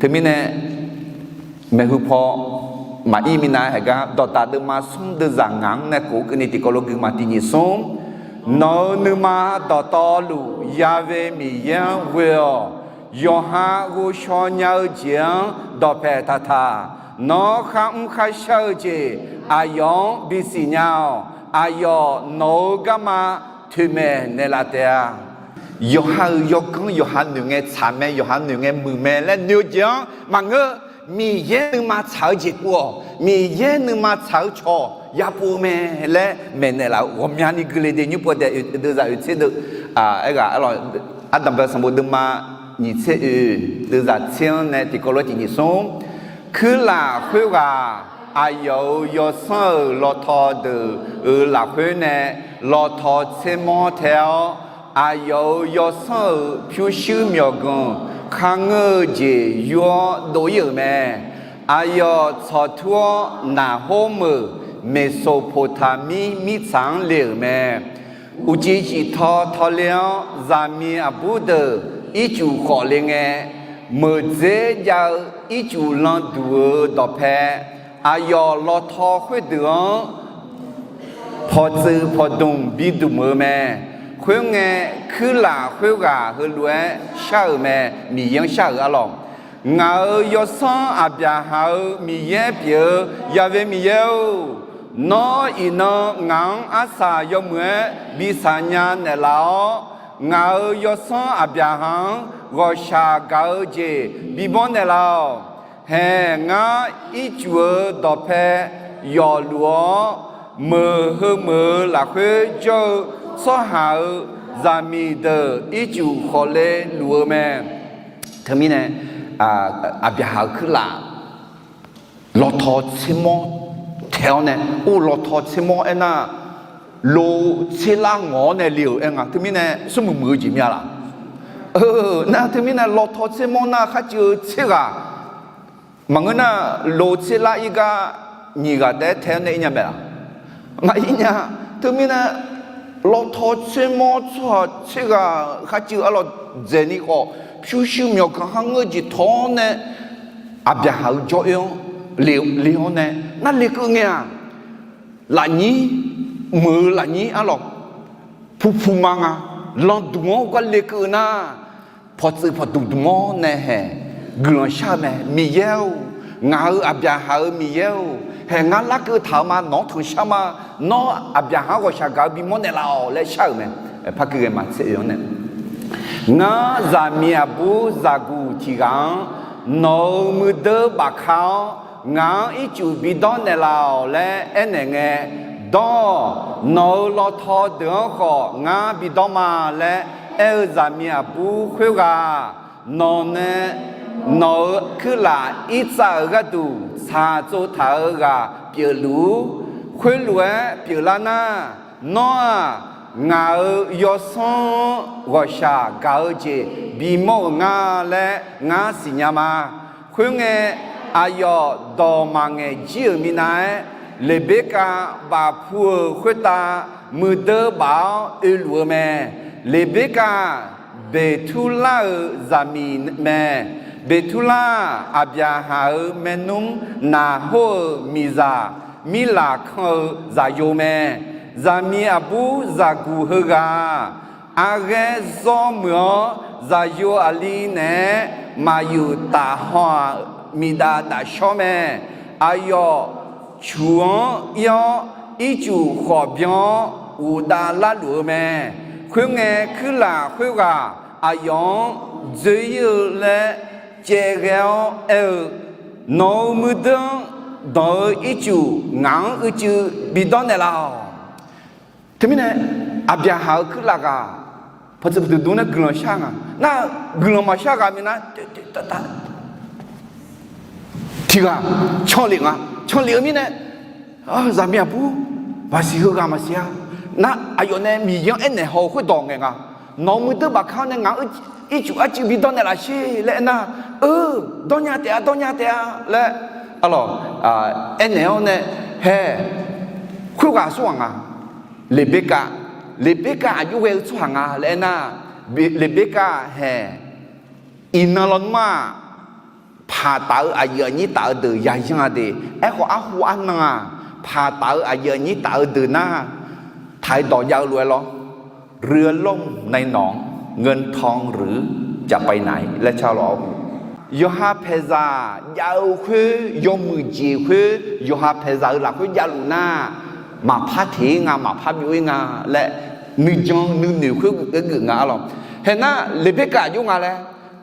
Teumirnae, maeqhu paw maqir minav haeq gar dawqdaq deuvma smr deuvzaq ngaq-anr nae kof keuvni tiqkawv lof gui ma. Tiq nyiq smr, nawq-euq nuima dawqtawvluf yave Miqyaer-anr ghoe-awq. Yawqha ghovshaw nya-eu jeq-anr dawqpaeq taqtaq. Nawr kharmr kharshar-eu jeq aqyawf-anr bisiq nya-awq. Aqyawf nawq-euq garma toeqmaeq naeqlaf taef-a. Yawqha-euq yawganr yawqha noeq ngae tsaq mae, yawqha noeq ngae muiq mae laer noeq-eu jeq-anr maqngeur. Miqyaer nuima tsaq-eu jeq pov-awq. Miqyaer nuima tsaq-eu cawq yapov-eu mae laer maeqnaeq laf-eu ghawqmyani gui le de. Nymrpov daef deuvzaq oeq tser deuv, aerghaq, ardanq bae sanqbof deuvma nyiq tser oeq deuvzaq tser-anr nae tiqkawv lof tiq nyiq smr, kuirlaf khoerghaq aqyawf-euq yawsanr-euq lawtaw deuq-euq lafkhoer nae lawtaw tsermawr tae-awr, aqyawf-euq yawsanr-euq pyurshuir myawqganq kharngeur-eu jeq yur-awr dov-ir-euq mae. Aqyawf tsawqtur-awr naqhor meuq Meqsoqpoqtaqmir mirtsaq-anr le-euq mae. Uqcif ciftaw tawle-awr, zaqmiq aqbur deuq ircuf khawf le ngae, meuqdzer jav-eu ircuf lan duq-euq dawqpae aqyawf lawtaw khoerdeuq-anr pawqtsuif pawqdmq bidmq-eu mae. Khoerngae, kuirlaf khoerghaq heulof-aer shar-euq mae, Miqyaer-anr shar-euq arlawq. Ngaq-euq yawsanr Aqbyaqhaq-euq Miqyaer pyeuf-eu Yaqvae Miqyaer-or, nawr iqnan ngaq-anr arsaq yawmuiq-aer bi saqnya naeqlaf-awr, ngaq-euq yawsanr Aqbyaqhaq-anr ghawqshaq gaq-eu jeq bibawr naeqlaf-awq. Haeq, ngar ircuf-eu dawqpae yawfluf-awr, meuq heu meuq-eu lafkhoer jawr-eu tsawrhaq-euq zaqmiq deuq ircuf khawf le luf-eu mae. Teumirnae, Aqbyaqhaq-euq kuirlaf lawtaw tsermawr taeq-awr nae, or lawtaw tsermawr aernar, lo tserlar ngawq-awr nae le-euq aer nga. Teumirnae smrmuiq muiq-eu jeq mir-a laq? Nar teumirnae lawtaw tsermawr nar kharcuiv-eu tser ghaq maqngeur nar, lo tserlar ir gar nyiq ghaq taef-aer tae-awr nae ir nya mae laq? Maqir nya. Teumirnae lawtaw tsermawr tsawrhaq tser ghaq kharcuiv arlawq dzaeqni khawf, pyurshuir myawqganq kharngeur jeq tawq-awr nae Aqbyaqhaq-euq jawr oer-anr le-awr nae nar lekeuv ngae-aq, lafnyir, meuq-eu lafnyir arlawq puqpuq ma nga. Landuq-anr gar lekeuv nar, pawqtsuif pawqdmq dmq-awr nae haeq guiqlanq shar-eu mae. Miqyaer-or, ngaq-euq Aqbyaqhaq-euq Miqyaer-or, haeq ngar larkeuv taq-eu ma. Nawq-anr tanqshar ma. Nawr Aqbyaqhaq-anr ghawqshaq gaq-eu bimawr naeqlaf-awq laer shar-euq mae. Par keuv ghae ma tser oe-anr nae, ngar zaqmiq aqbur zaqguq tiq ghaq-anr nawq-euq muiqdeur bafka-awr, ngaq-anr ircuf bidawr naeqlaf-awq laer aernaeq ngae, dawr-awq. Nawq-euq lawtaw deuq-anr khawf ngar bidawr ma laer aer-eu zaqmiq aqbur khoerghaq, nawq nae nawq-euq kuirlaf irtsav-euq gharduq tsaqtsov taq-eu ghaq pyeufluf-ur. Khoerlof-aer pyeuflar nar, nawr-aq, ngaq-euq yawsanr-anr ghawqshaq gaq-eu jeq bimawr-euq nga laer ngar siqnya ma. Khoerngae, aqyawf dawq maqngaeq jir-euq minav-aer, Leqberkav bafpu-euq khoertav muiqdeur baf-awr oeluf-eu mae. Leqberkav-aq, Beqturlar-euq zaqmiq mae. Beqturlar-aq, Aqbyaqhaq-euq maernmr Naqhor-euq miqzaq Mirlaqkanr-eu zaqyo mae. Zaqmiq aqbur zaqguq heughaq-aq, arghaer zawr muiq-awr, zaqyo aqli naeq-aer maqyuf tafhaw-aq, miqdav dafshawr mae. Aqyawf cuq-anr ir-awr, ircuf khawf byan-awr, ghofdav larluf-eu mae. Khoerngae, kuirlaf khoerghaq aqyawf-anr dzoer-ir-eu laer caevghae-awr aer-eu, nawq-euq muiqdeur-anr danq-eu ircuf ngaq-anr uicuiv bidawr naeqlaf-awq. Teumirnae, Aqbyaqhaq-euq kuirlaf ghaq pawqtsuif pawqdmq dmq nae guiqlanq shar nga. Nar, guiqlanq maqshar ghaq minav, tiqghaq canlef nga. Canlef-eu mirnae, zaqmiq aqbur, maqsiq heughaq maqsiq-a. Nar aqyawf nae Miqyaer-anr aernaeq haw-eu khoerdawq ngaeq nga. Nawq-euq muiqdui baqkaq-awr nae ngaq-anr ircuf arcuiv bidawr naeqlaf sher laer aernar, eu, dawrnya taef-a, dawrnya taef-a laer, arlawq, aernaeq-awr nae, hae, khoerghaq tsawrhaq nga. Leqberkav, Leqberkav aqjox ghae-eu tsawrhaq nga laer aernar, Leqberkav hae, iqnan lawnmr-aq, paq taf-eu aqyuif aqnyir taf-eu deuq yayan-a de. Aerkhawf, arhu arnan-aq, paq taf-eu aqyuif aqnyir taf-eu deuq nar, taq-aer dawq jav-eu lof-aer lawr, เรือล่มในหนอง เงินทองหรือจะไปไหน laer car lawr-awr, yawqha paeqzaq jav-eu khoer, yawmuiq jeq khoer, yawqha paeqzaq-euq lafkhoer javluf nar, maqpar teq-ir nga, maqpar byov-ir nga laer, nuijan nuinoeq khoer geuf-aer geuf nga, arlawq. Hae nar, Leqberkav aqjox nga laer,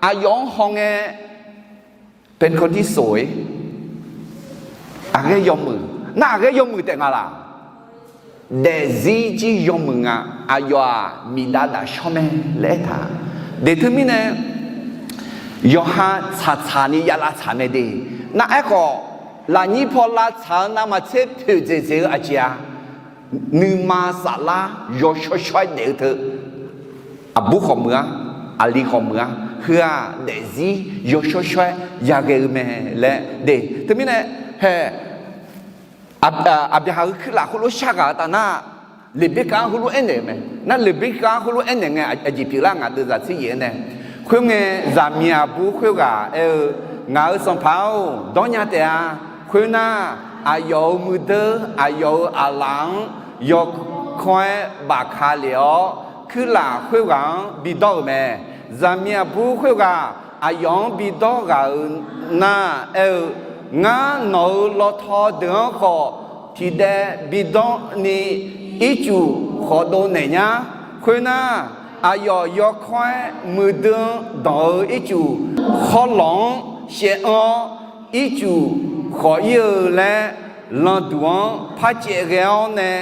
aqyawf-anr hawngae, Pentecost sof-ir, aqghaer yawmuiq nar, aqghaer yawmuiq taef nga laq? Daefzir jir yawmuiq nga. Aqyawf-aq, miqdav dafshawr mae laer aertaq. Deq teumirnae, yawqha tsaqtsaq ni ya lavtsaq mae de. Nar aerkhawf, lafnyir paw lavtsaq-eu navmaqtser poeqdzaeq dzaeq-eu aqjeq-a, nuima saflar yawshawr shawr-aer daef-eu teu, aqbur khawf muiq-ar, aqli khawf muiq-ar, heu-aq daefzir yawshawr shawr-aer yaghae-eu mae laer de. Teumirnae, hae, Aqbyaqhaq-euq kuirlaf heulof-aer sharghaq-eu taf nar, Leqberkav-anr heulof-aer aernaeq-eu mae. Nar Leqberkav-anr heulof-aer aernaeq ngae, aqjeq pyeuflar ngaq deuvzaq tser yaef-aer nae, khoerngae, zaqmiq aqbur khoerghaq aer-eu, Ngaq-euq sanqpaq-or, dawrnya taef-a. Khoernar, aqyawf-euq muiqdui, aqyawf-euq aqlaf-anr yawkawr-aer bafka lef-awr, kuirlaf khoerghaq-anr bidawr-euq mae. Zaqmiq aqbur khoerghaq aqyawf-anr bidawr ghaq-euq nar aer-eu, Ngar nawq-euq lawtaw deuq-anr khawf tiqdaev bidawr ni ircuf khawf dov naeq nyar. Khoernar, aqyawf yawkawr-aer muiqdui-anr danq-eu ircuf khawrlawq-anr shaev anr-awr, ircuf khawf ir-eu laer landuq-anr par caev ghae-awr nae,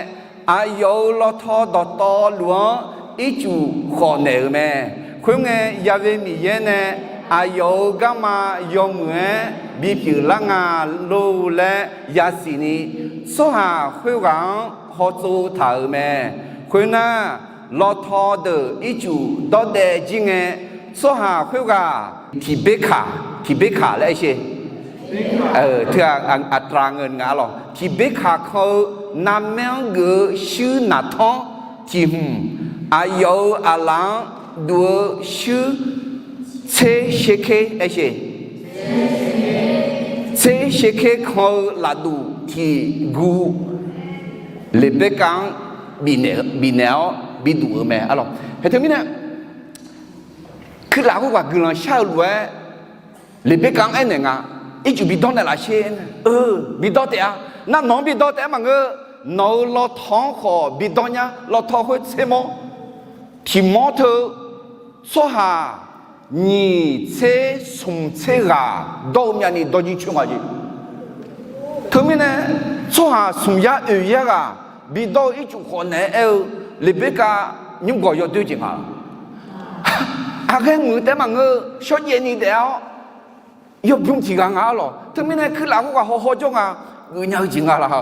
aqyawf-euq lawtaw dawqtawvluf-anr ircuf khawf naeq-euq mae. Khoerngae, Ya'we Miqyaer nae aqyawf-euq garma yawmuiq-aer bipyeuf lar nga lor laer yasiq ni, tsawrhaq khoerghaq-anr hawtsov taq-euq mae. Khoernar, lawtaw deuq ircuf dawrdaev jir ngae, tsawrhaq khoerghaq tiqberkaq, tiqberkaq laer aer sher. Teu-aq, aqtaq ngeur nga lawq. Tiqberkaq kan-eu narmaer-anr geuf-eu shuir naqtanr tiq hmq, aqyawf-euq aqlaf-anr duq-eu shuir tser sherker aer sher. Tser sherker kan-eu lafduq tiq gu Leqberkav-anr bifnaeq-awr biduq-eu mae, arlawq. Hae teumirnae, kuirlaf khoerghaq guiqlanq shar-eu lof-aer, Leqberkav-anr aernaeq nga, Ircuf bidawr naeqlaf sher, eu, bidawr taef-a. Nar nawq-anr bidawr taef-aer maqngeur, nawq-euq lawtaw-anr khawf bidawr nyar. Lawtaw khoer tser mawr, tiq mawr teu tsawrhaq nyiq tser smq tser ghaq dawr-eu myavni dawrjir coer nga jeq. Teumirnae, tsawrhaq smq yar oeq yar ghaq bidawr-eu ircuf khawf naeq-aer aer-eu, Leqberkav nymrgawq yawdoer jeq nga. Aqghaer muiq-eu taef-aer maqngeur, shawrjaev ni daef-awr yawbymr tiq ghaq nga arlawq. Teumirnae kuirlaf khoerghaq hawhaw jawr nga, geufnya-eu jeq nga laq.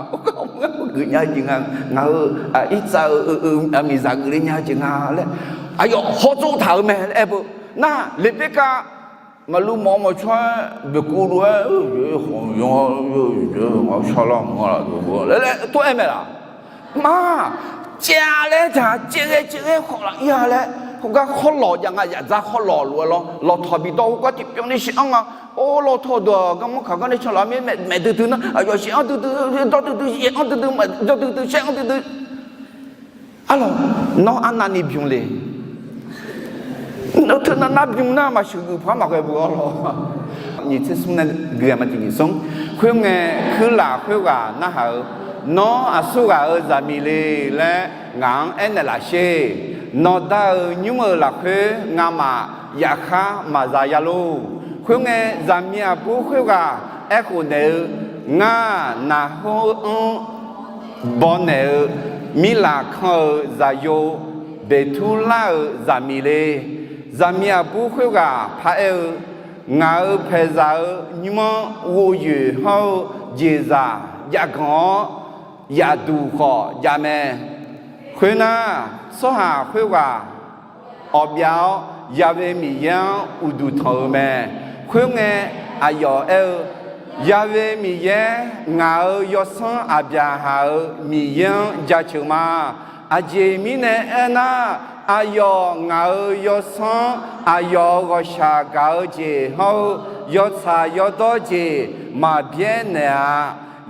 Geufnya-eu jeq nga. Ngaq-euq irtsav-eu miqzaq geufle nya-eu jeq nga laer, aqyawf hawtsov taq-euq mae laer aer beu. Nar Leqberkav maqlu mawf-eu mawqcawq-aer boeqkuv lof-aer, ngaq-euq sharlar mq-a laf laer tov-aer mae laq. Maq, caev-a laer dzaq, caev ghae caev ghae khawf laf ir-a laer, heugar khawrlawq jav nga, yadzar khawrlawq lof-aer lawr, lawtaw bidawr heugar tiqbyan ni shaev-anr nga. Or, lawtaw deuq-aq, garmanr kaq gar nae canlaf mir-aer maeq duidui nar, aqyawf shaev-anr duidui, dawr duidui, shaev-anr duidui, dawr duidui, shaev-anr duidui. Arlawq, nawr arnavni bymq le. Nawr teunav nar bymq nar maqsheuq geuf paq-aer maqghae beu arlawq. Nyiq tser smr nae gui-aq ma tiq nyiq smr. Khoerngae, kuirlaf khoerghaq narhaq-eu, Nawr aqsurghaq-euq zaqmiq le laer ngaq-anr aernaeq laf sher. Nawqda-euq nymr-euq lafkhoer ngamaf yafkhar maqza ya lor. Khoerngae, zaqmiq aqbur khoerghaq aerkhof naeq-eu, Ngar naqhor-anr bawnaeq-eu mirlaf kan-euq zaqyo Beqturlar-euq zaqmiq le. Zaqmiq aqbur khoerghaq paraer-eu, Ngaq-euq paeqzaq-euq nymr-anr ghofyoeq hawr-eu jeqzaq jav ganq-awr, yaqduq khawf jav mae. Khoernar, tsawrhaq khoerghaq awqbyav-awr, Ya'we Miqyaer-anr uqduq tanq-eu mae. Khoerngae, aqyawf aer-eu, Ya'we Miqyaer, ngaq-euq yawsanr Aqbyaqhaq-euq Miqyaer-anr jaceuq ma. Aqjeq mirnae aernar, aqyawf ngaq-euq yawsanr, aqyawf-euq ghawqshaq gaq-eu jeq hawr-eu yawtsaq yawdawr jeq maqbyaer naeq-a.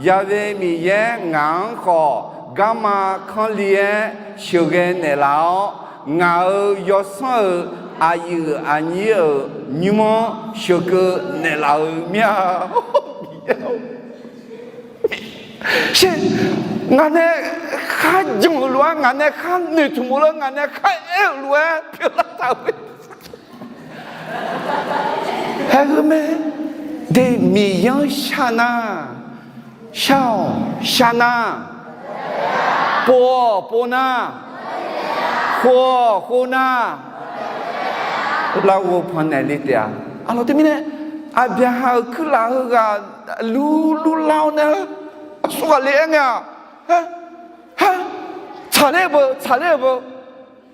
Ya'we Miqyaer ngaq-anr khawf garma kanrli-aer sheuqghae naeqlaf-awr, ngaq-euq yawsanr-euq aqyuif aqnyir-euq nymr-anr sheuqkeuv naeqlaf-eu mir-a. Sher, ngaq nae khar jan-euq lof-aer, ngaq nae khar noeqtmq-eu lof-aer, ngaq nae khar aer-euq lof-aer pyeuflar taq-eu. Haeq-eu mae. De Miqyaer-anr shar nar, shar-awq shar nar, pov-awq pov nar, khov-awq khov nar, larghov pannaeq le taef-a. Aqlawq teumirnae, Aqbyaqhaq-euq kuirlaf heughaq lur lur lar-awr nae, aqsur ghaq le-aer ngae-aq, tsaqler-eu beu tsaqler-eu beu,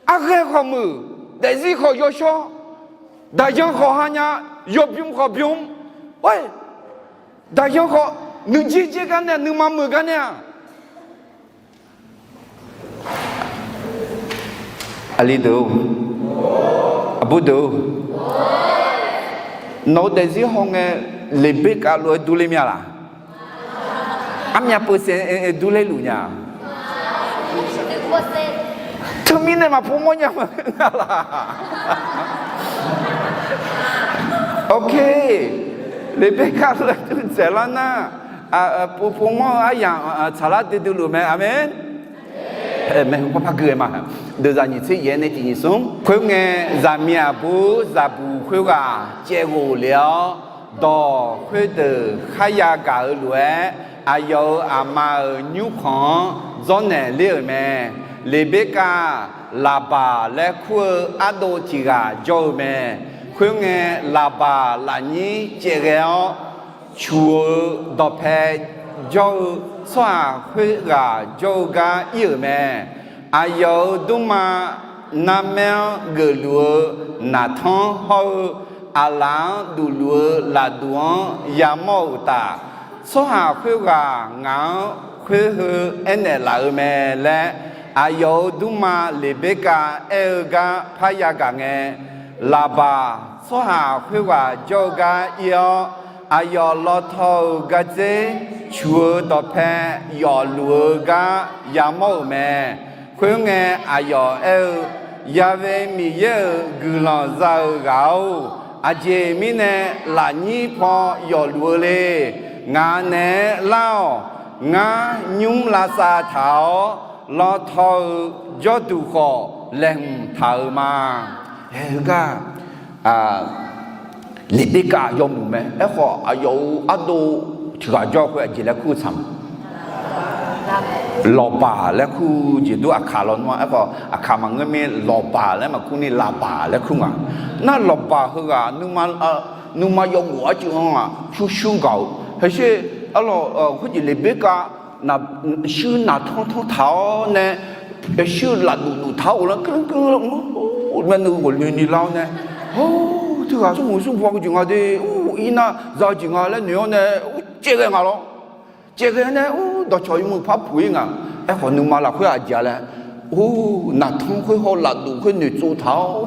arghaer khawf muiq, daefzir khawf yawshawr, daqyan khawf hanya, yawbym khawf bym, oe, daqyan khawf nuijer jer gar nae nuima muiq gar nae-aq, aqli deuq-or, aqbur deuq-or, nawq-eu daefzir hawngae Leqberkav lof-aer durler mya laq? Armyav peusae durler luf nya? Teumirnae maqpov mawrnya maqngeur nga laq? Ok, Leqberkav lof-aer dur dzaeqlar nar, pov pov mawr-eu aryamq tsaqlar duidui luf mae. Aqmeq. Maeqhu paw par gui-aer ma. Deuqzaq nyiq tser yaef nae tiq nyiq smr. Khoerngae, zaqmiq aqbur zaqbuq khoerghaq caevghof le-awr, dawq khoerdeuq kharya gaq-eu lof-aer, aqyawf-euq aqma-euq nymrkhanq-anr dzawrnaeq ler-euq mae. Leqberkav, Laqbaq laer kur-eu ardov tiq ghaq jawr-eu mae. Khoerngae, Laqbaq lafnyir caevghae-awr, cuq-eu dawqpae jawr-eu tsawrhaq khoerghaq jawr-eu gar ir-euq mae. Aqyawf-euq dmrma narmaer-anr geufluf-eu naqtanr hawr-eu, aqlaf-anr dufluf-eu lafduq-anr yamawr-euq uqtaf, tsawrhaq khoerghaq ngaq-anr khoer heu aernaeq laf-eu mae laer, aqyawf-euq dmrma Leqberkav aer-eu gar parya gaq ngae, Laqbaq tsawrhaq khoerghaq jawr-eu gar ir-awr, aqyawf lawtaw-euq gardzer cuq-eu dawqpae yawfluf-eu gar yamawr-euq mae. Khoerngae, aqyawf aer-eu, Ya'we Miqyaer-euq guiqlanq za-eu ghaq-or, aqjeq mirnae lafnyir paw yawfluf-eu le. Ngaq naeq-aer lar-awq. Ngar nymr lavsav taq-awr, lawtaw-euq jawrduq khawf laeqhmq taq-euq ma. Haeq heugar Leqberkav yawmuiq mae. Aerkhawf, aqyawf-euq ardov tiq ghaq jawr-eu khoer aqjeq laer kur-eu tsaq ma? Lawqbaq laer kur-eu jeq dur aqkaq lawnmr-a. Aerkhawf, aqkaq maqngeur mir, Lawqbaq laer maqkur ni, Laqbaq laer kur nga. Nar Lawqbaq heughaq nuima yawghof arcuiv-anr-aq pyurshuir gaq-euq. Haeqsher, arlawq, khoerjeq Leqberkav shuir naqtanr tanr taq-awr nae, shuir lafduf duf taq-awr ghoflar keuv keuv-awr, maernmr ghawqloeni lar-awr nae, hawr, teughaq smrmuiq smrbaw jeq nga de, or, irnar za-eu jeq nga laer noeq-awr nae, or, caevghae nga lawr. Caevghae nae, or, dawqcawq yawmuiq par puq-ir nga. Aerkhawf, nuima lafkhoer aqjeq-a laer, or, naqtanr khoer haw lafduf khoer noeqtsov taq-awr,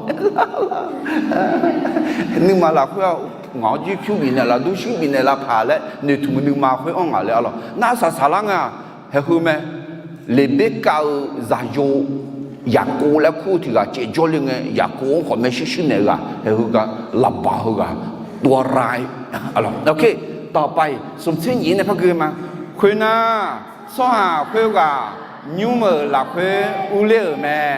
nuima lafkhoer-aq, ngaq-anr jir pyur bifnaeq laf, dur shuir bifnaeq laf paq laer noeqtmq-eu nuima khoer-anr ngaq laer arlawq. Nar saq saqlar nga. Haeq heu mae. Leqberkav-euq zaqyo Yaqkov laer kur-eu tiq ghaq caevjawr le ngae, Yaqkov-anr khawf maershuir shuir naeq-eu ghaq, haeq heugar Laqbaq heughaq dovra-aer, arlawq. Dawqpae smq tser nyiq nae par gui ma. Khoernar, tsawrhaq khoerghaq nymr-euq lafkhoer urler-euq mae.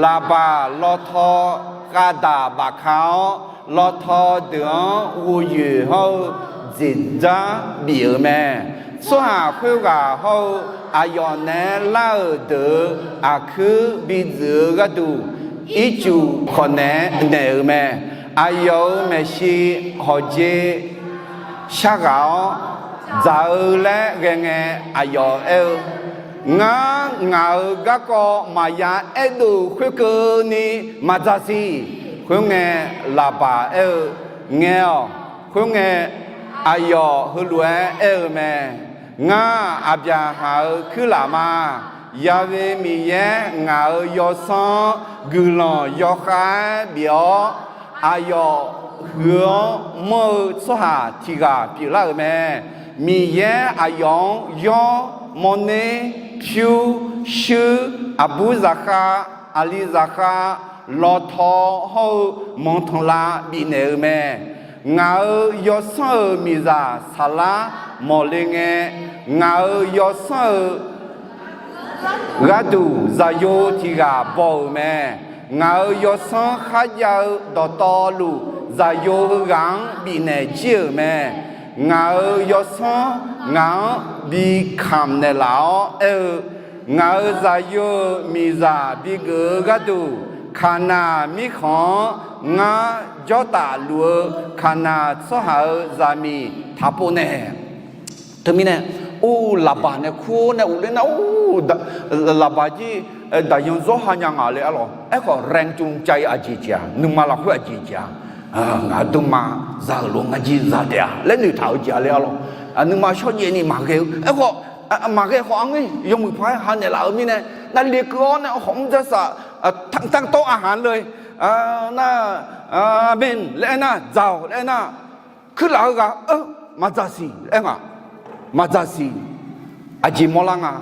Laqbaq lawtaw khavdaq bafka-awr, lawtaw deuq-anr ghofyoeq hawr-eu jeqdzar bif-euq mae. Tsawrhaq khoerghaq hawr-eu aqyawf naeq-aer lar-euq deuq-euq aqkuir bidzuif-eu gharduq, ircuf khawf naeq-aer naeq-euq mae. Aqyawf-euq maeqshi hawqjeq sharghaq-awr dzaq-eu laer ghae ngae, aqyawf aer-eu, Ngar, ngaq-euq garkawv maqya aerdov khoerkeuvni maqdzaq siq. Khoerngae, Laqbaq aer-eu, Ngae-awq. Khoerngae, aqyawf heulof-aer aer-eu mae. Ngar, Aqbyaqhaq-euq kuirlaf ma. Ya've Miqyaer ngaq-euq yawsanr-anr guiqlanq yawkhav-aer bif-awr, aqyawf huiq-anr manr-eu tsawrhaq tiq ghaq pyeuflar-euq mae. Miqyaer aqyawf-anr yawr, mawrner, pyur, shuir, aqbur zaqkhav, aqli zaqkhav, lawtaw hawr-eu manqtanqlav bifnaeq-eu mae. Ngaq-euq yawsanr-euq miqzaq saflar mawqle ngae, ngaq-euq yawsanr-euq gharduq zaqyo tiq ghaq baw-euq mae. Ngaq-euq yawsanr kharjav-eu dawqtawvluf, zaqyo heughaq-anr bifnaeq jir-euq mae. Ngaq-euq yawsanr ngaq-anr bi kamq naeqlaf-awr aer-eu, Ngaq-euq zaqyo-euq miqzaq bigeuf-eu gharduq, Kaqnaq mirkhanq-anr ngar jawrtaf luf-eu Kaqnaq tsawrhaq-euq zaqmiq taqpov nae. Teumirnae, or, Laqbaq nae kur-awr nae uvler nar, or, Laqbaq jir daqyan zawr ha nya nga le arlawq. Aerkhawf, แรงจูงใจ aqjeq jeq-aq, nuima lafkhoer aqjeq jeq-aq, ngaq aqduimaf za-euq lof ngar jir za taef-a laer noeqtaq-eu jeq-a le arlawq. Nuima shawrjaev ni maqghae-eu aerkhawf, maqghae khawf arngeur yawmuiq paq-aer ha naeqlaf-eu mirnae, nar lekeuv-awr nae khawf mr dzar saf, tanqtawr aqhaq le, nar, aqmeq laer aernar, dzaq-awq laer aernar, kuirlaf heughaq-eu maqdzaq siq laer aer nga. Maqdzaq siq. Aqjeq mawrlar nga.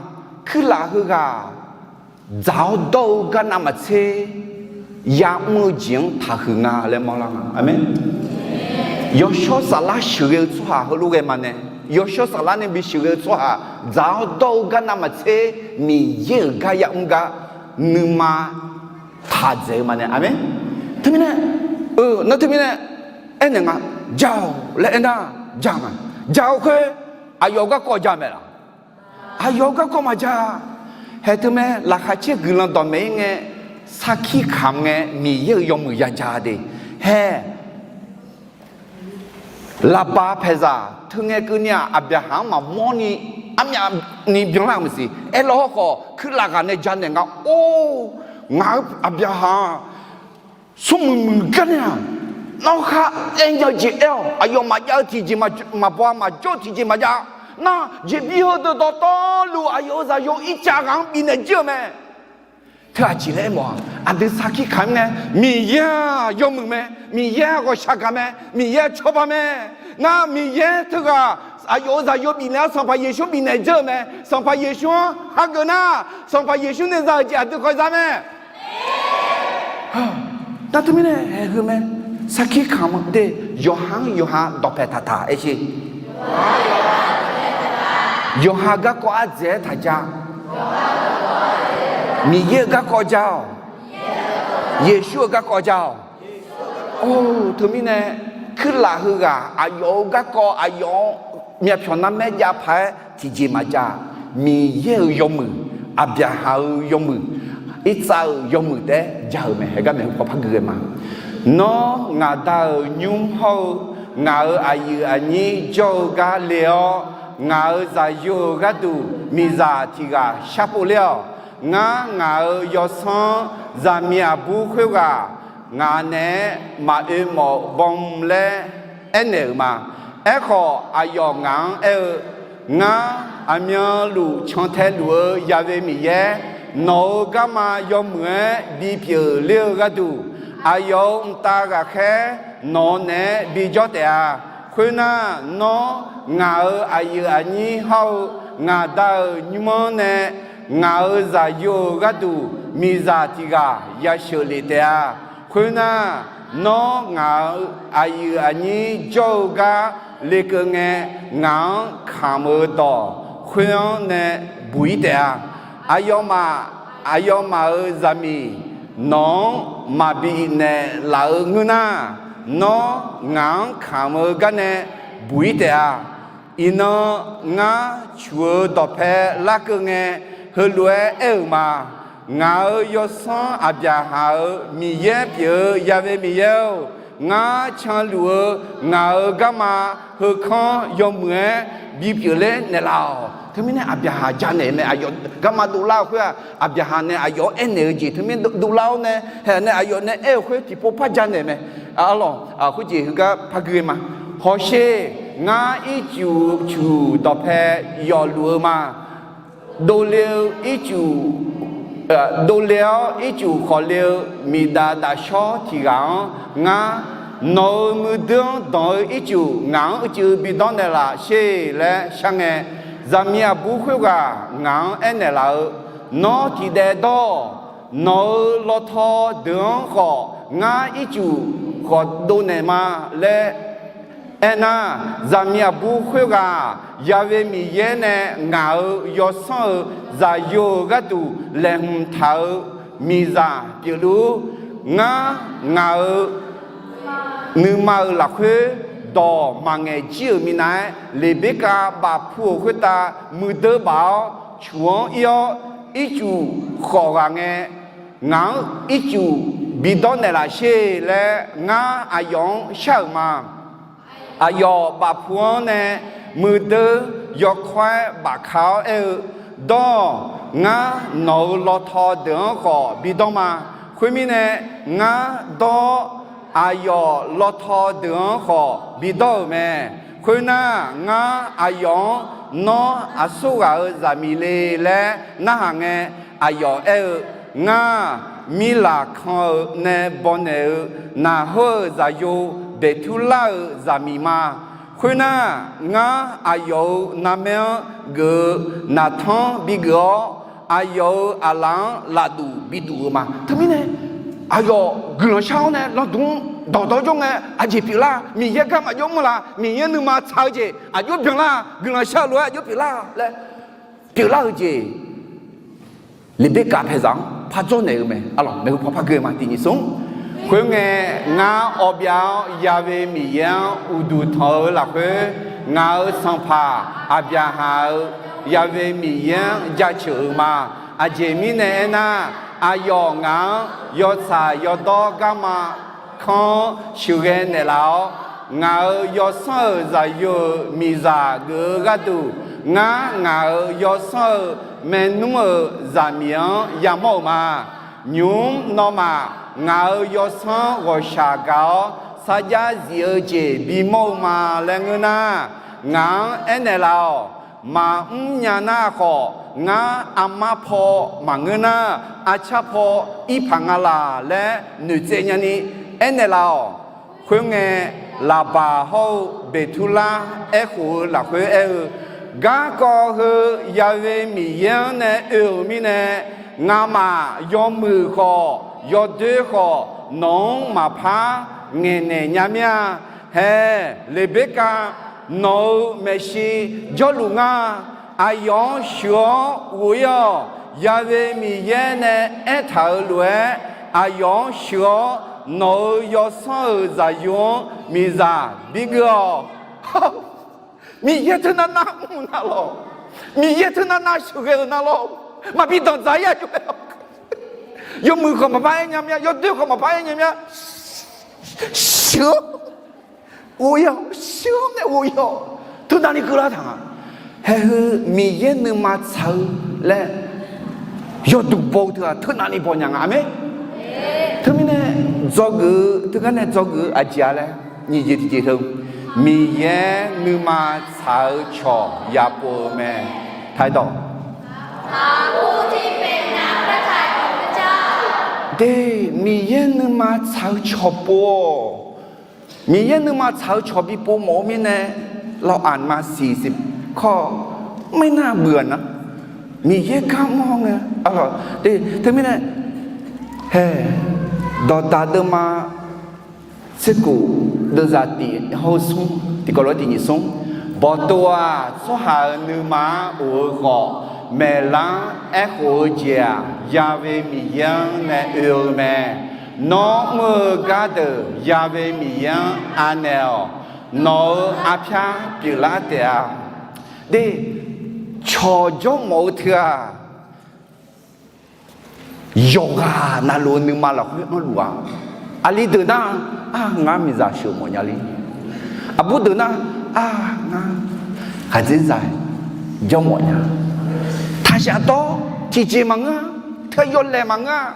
Kuirlaf heughaq dzaq-awr dawr-eu gar navmaqtser ya'mr-eu jeq-anr taqhuiq nga laer mawrlar nga. Aqmeq. Yawshawr saflar sheuqghae-eu tsawrhaq heulof ghae ma nae, yawshawr saflar nae bi sheuqghae-eu tsawrhaq dzaq-awr dawr-eu gar navmaqtser Miqyaer-euq gar ya'mr gar nuima taq dzaeq-eu ma nae. Aqmeq. Teumirnae, nar teumirnae aernaeq nga, ja-awq laer aernar, ja nga. Ja-eu khoer aqyawf-euq garkawv ja mae laq? Aqyawf-euq garkawv maqja. Hae teumae, laqkhaq caer guiqlanq dawqmaeq-ir ngae, sarkir kamq ngae, Miqyaer-euq yawmuiq ya ja de. Hae, Laqbaq paeqzaq teu ngae keuvni-aq, Aqbyaqhaq-anr maqmawr ni, armyavni byanlar-euq maqsiq. Aerlawr hawrkhawf, kuirlaf ghaq nae ja naeq nga. Or, ngaq-euq Aqbyaqhaq-aq, smrmuiq muiq gar nae-aq, nawr khar aer nya-eu jeq aer-awq. Aqyawf maqjav-eu tiqjeq maqbaw-a, maqjawr-eu tiqjeq maqjav. Nar, jeqbir heudeuq dawqtawvluf aqyawf-euq zaqyo ircav ghaq-anr bifnaeq jir-euq mae. Teu aqjeq laer aermawf-aq, aqdui sarkir kamq-ir ngae, Miqyaer-aq yawmuiq mae, Miqyaer-aq ghawqshaq gaq mae, Miqyaer-aq cawba mae. Nar Miqyaer teughaq aqyawf-euq zaqyo bifnaeq-awr Sanqpaq Yeqsur bifnaeq dzeur-euq mae. Sanqpaq Yeqsur-anr hageuf nar, Sanqpaq Yeqsur nae za-euq jeq aqdui kawv za mae. Nar teumirnae haeq heu mae. Sarkir kamq de, yawqha-anr yawqha dawqpaeq taqtaq aer sher. Yawqha garkawv ardzaeq-aer taqja. Miqyaer-euq garkawv ja-awq. Yeqsur-euq garkawv ja-awq. Or, teumirnae, kuirlaf heughaq aqyawf-euq garkawv aqyawf-anr myavpyawq narmaer jav paq-aer tiqjeq maqjav. Miqyaer-euq yawmuiq, Aqbyaqhaq-euq yawmuiq, Irtsav-euq yawmuiq taef-aer ja-euq mae. Haeq gar maeqhu paw par gui ghae ma. Nawr ngaq Da-euq nymr hawr-eu ngaq-euq aqyuif aqnyir jawr-eu gar le-awr, ngaq-euq zaqyo-euq gharduq miqzaq tiq ghaq sharpov ler-awq. Ngar ngaq-euq yawsanr zaqmiq aqbur khoerghaq ngaq naeq-aer maqoe mawf bawm laer aernaeq-euq ma. Aerkhawf, aqyawf ngaq-anr aer-eu, Ngar, aqmyanluf cantae luf-eu Ya've Miqyaer, nawq-euq garma yawmuiq-aer bipyeuf ler-eu gharduq, aqyawf-euq mqtav ghaqkhaer nawq-eu naeq-aer bijawr taef-a. Khoernar, nawr ngaq-euq aqyuif aqnyir hawr-eu ngaq Da-euq nymr-anr nae ngaq-euq zaqyo-euq gharduq miqzaq tiq ghaq yasheuq lef taef-a. Khoernar, nawr ngaq-euq aqyuif aqnyir jawr-eu gar lekeuv ngae, ngaq-anr kamq-eu dawq khoer-anr nae buq-ir taef-a. Aqyawfmaf, aqyawfmaf-euq zaqmiq nawq-anr maqbi naeqlaf-eu ngeur nar, nawr ngaq-anr kamq-eu gar nae buq-ir taef-a. Iqnan ngar cuq-eu dawqpae larkeuv ngae, heulof-aer aer-euq ma. Ngaq-euq yawsanr Aqbyaqhaq-euq Miqyaer pyeuf-eu Ya've Miqyaer-or, Ngar canluf-eu ngaq-euq garma heukanr yawmuiq-aer bipyeuf ler naeqlaf-awq. Teumirnae Aqbyaqhaq janaeq-eu mae. Aqyawf garma dovlar-eu khoer-aq, Aqbyaqhaq nae aqyawf-anr aernaeq-eu jeq teumirnae dovlar-awr nae, haeq nae aqyawf nae aer-euq khoer tiqpov par janaeq mae. Arlawq, khoerjeq heugar par gui ma. Hawsher, ngar ircuf cuq dawqpae yawfluf-eu ma. Dovle-eu ircuf, dovle-awr ircuf khawf le-eu miqdaf dafshawr tiq ghaq-anr ngar, nawq-euq muiqdui-anr danq-eu ircuf ngaq-anr uicuiv bidawr naeqlaf sher laer shar ngae, zaqmiq aqbur khoerghaq ngaq-anr aernaeq laf-eu, Nawr tiqdaev dawr-awq. Nawq-euq lawtaw deuq-anr khawf ngar ircuf khawf dovnaeq ma laer aernar, zaqmiq aqbur khoerghaq Ya'we Miqyaer nae ngaq-euq yawsanr-euq zaqyo-euq gharduq laeqhmq taq-eu miqzaq pyeufluf-ur. Ngar ngaq-euq nuima-euq lafkhoer dawq maqngaeq jir-euq minav-aer, Leqberkav bafpu-euq khoertav muiqdui baf-awr, cuq-anr ir-awr, ircuf khawf ghaq ngae, ngaq-anr ircuf bidawr naeqlaf sher laer ngar aqyawf-anr shar-euq ma. Aqyawf bafpu-anr nae muiqdui yawkawr-aer bafka-awr aer-eu, Dawr-awq. Ngar nawq-euq lawtaw deuq-anr khawf bidawr ma. Khoermirnae, ngar dawr-awr aqyawf lawtaw deuq-anr khawf bidawr-euq mae. Khoernar, ngar aqyawf-anr Nawr aqsur ghaq-euq zaqmiq le laer narhaq ngae, aqyawf aer-eu, Ngar, Mirlaqkan-eu nae bawnaeq-eu Naqhor-euq zaqyo Beqturlar-euq zaqmiq ma. Khoernar, ngar aqyawf-euq narmaer-anr geuf-eu naqtanr bigeuf-awr, aqyawf-euq aqlaf-anr lafduq biduf-eu ma. Teumirnae, aqyawf guiqlanq shar-awr nae lanqdmr-anr dawqdawr jawr ngae, aqjeq pyeuflar, Miqyaer garma jawr mr la, Miqyaer nuima tsaq-eu jeq aqjox byanlar, guiqlanq shar-eu lof-aer aqjox pyeuflar laer pyeuflar-eu jeq. Leqberkav paeqzaq-anr par dzawrnaeq-eu mae. Arlawq, maeqhu paw par gui-eu ma, tiq nyiq smr. Khoerngae, ngar awbyav-awr Ya'we Miqyaer-anr uqduq tanq-eu lafkhoer, ngaq-euq sanqpaq Aqbyaqhaq-euq Ya'we Miqyaer-anr jaceuq-euq ma. Aqjeq mirnae aernar, aqyawf ngaq-anr yawtsaq yawdawr garma kanr-anr sheuqghae naeqlaf-awr, ngaq-euq yawsanr-euq zaqyo-euq miqzaq geuf-eu gharduq, ngar ngaq-euq yawsanr-euq maernmr-euq zaqmiq-anr yamawr-euq ma. Nymq-mr nawmaf ngaq-euq yawsanr ghawqshaq gaq-awr sarjax zif-eu jeq bimawr-eu ma laer ngeur nar, ngaq-anr aernaeq laf-awq. Maqmr nya nar khawf, ngar armar paw maqngeur nar, arcar paw ir paq nga laq laer noeqtsaev nyani aernaeq laf-awq. Khoerngae, Laqbaq hawr-eu Beqturlar aerkhof-eu lafkhoer aer-eu, Garkawv heu Ya'we Miqyaer-anr nae oe-euq mirnae, ngamaf yawmuiq khawf yawdoer khawf nawq-anr maqpar ngaeqnaeq nya mir-a. Hae, Leqberkav, nawq-euq maeqshi jawrluf ngar. Aqyawf-anr sheuq-awr ghof-ir-awq. Ya'we Miqyaer nae aertaq-euq lof-aer, aqyawf-anr sheuq-awr nawq-euq yawsanr-euq zaqyo-anr miqzaq bigeuf-awq. Miqyaer teunav nav mr-eu nar lawr, Miqyaer teunav nav sheuqghae-euq nar lawr, maqbi danqdzaq-ir-a jov-aer lawr. Yawmuiq khawf maqpar aer nya mir-a, yawdoer khawf maqpar aer nya mir-a. Sheuq-awr ghof-ir-awq, sheuq-awr nae ghof-ir-awq. Teunavni keuvlar taq nga. Haeq heu Miqyaer nuima tsaq-eu laer yawduq baw-eu teu-aq, teunavni baw nya nga. Aqmeq. Teumirnae, dzawgeuf-eu teugar nae dzawgeuf-eu aqjeq-a laer, nyiq jeq tiqjeq teu, Miqyaer nuima tsaq-eu cawq yapov-eu mae. Taqdawq. De, Miqyaer nuima tsaq-eu cawq pov-awq. Miqyaer nuima tsaq-eu cawq bipov mawf-eu mirnae, เราอ่านมา สี่สิบ ข้อ ไม่น่าเบื่อนะ Miqyaer gar mawr ngae, teumirnae, hae, dawqdaq deuvma tserkhof deuvzaq tiq hawr-eu smr, tiqkawv lof-aer tiq nyiq smr. Bawqtov-aq, tsawrhaq-euq nuima-anr of-eu khawf, maeqlar-anr aerkhof-eu jeq-aq, Ya'we Miqyaer-anr nae oe-eu mae. Nawr mr-eu gardeuq Ya'we Miqyaer-anr anaeq-awq. Nawq-euq arpyar pyeuflar taef-a. De, cawq jawrmawf-eu teu-aq, yawqghaq navluf-eu nuima lafkhoer anrluf-a. Aqli deuq nar, Ar, ngar miqzaq sheuq mawf nya le. Aqbur deuq nar, ar, ngar khaqdzerzaq jawr mawf nya. Taqshaf dawr tiqjeq maqngeur-a, teu yawlaeq maqngeur-a,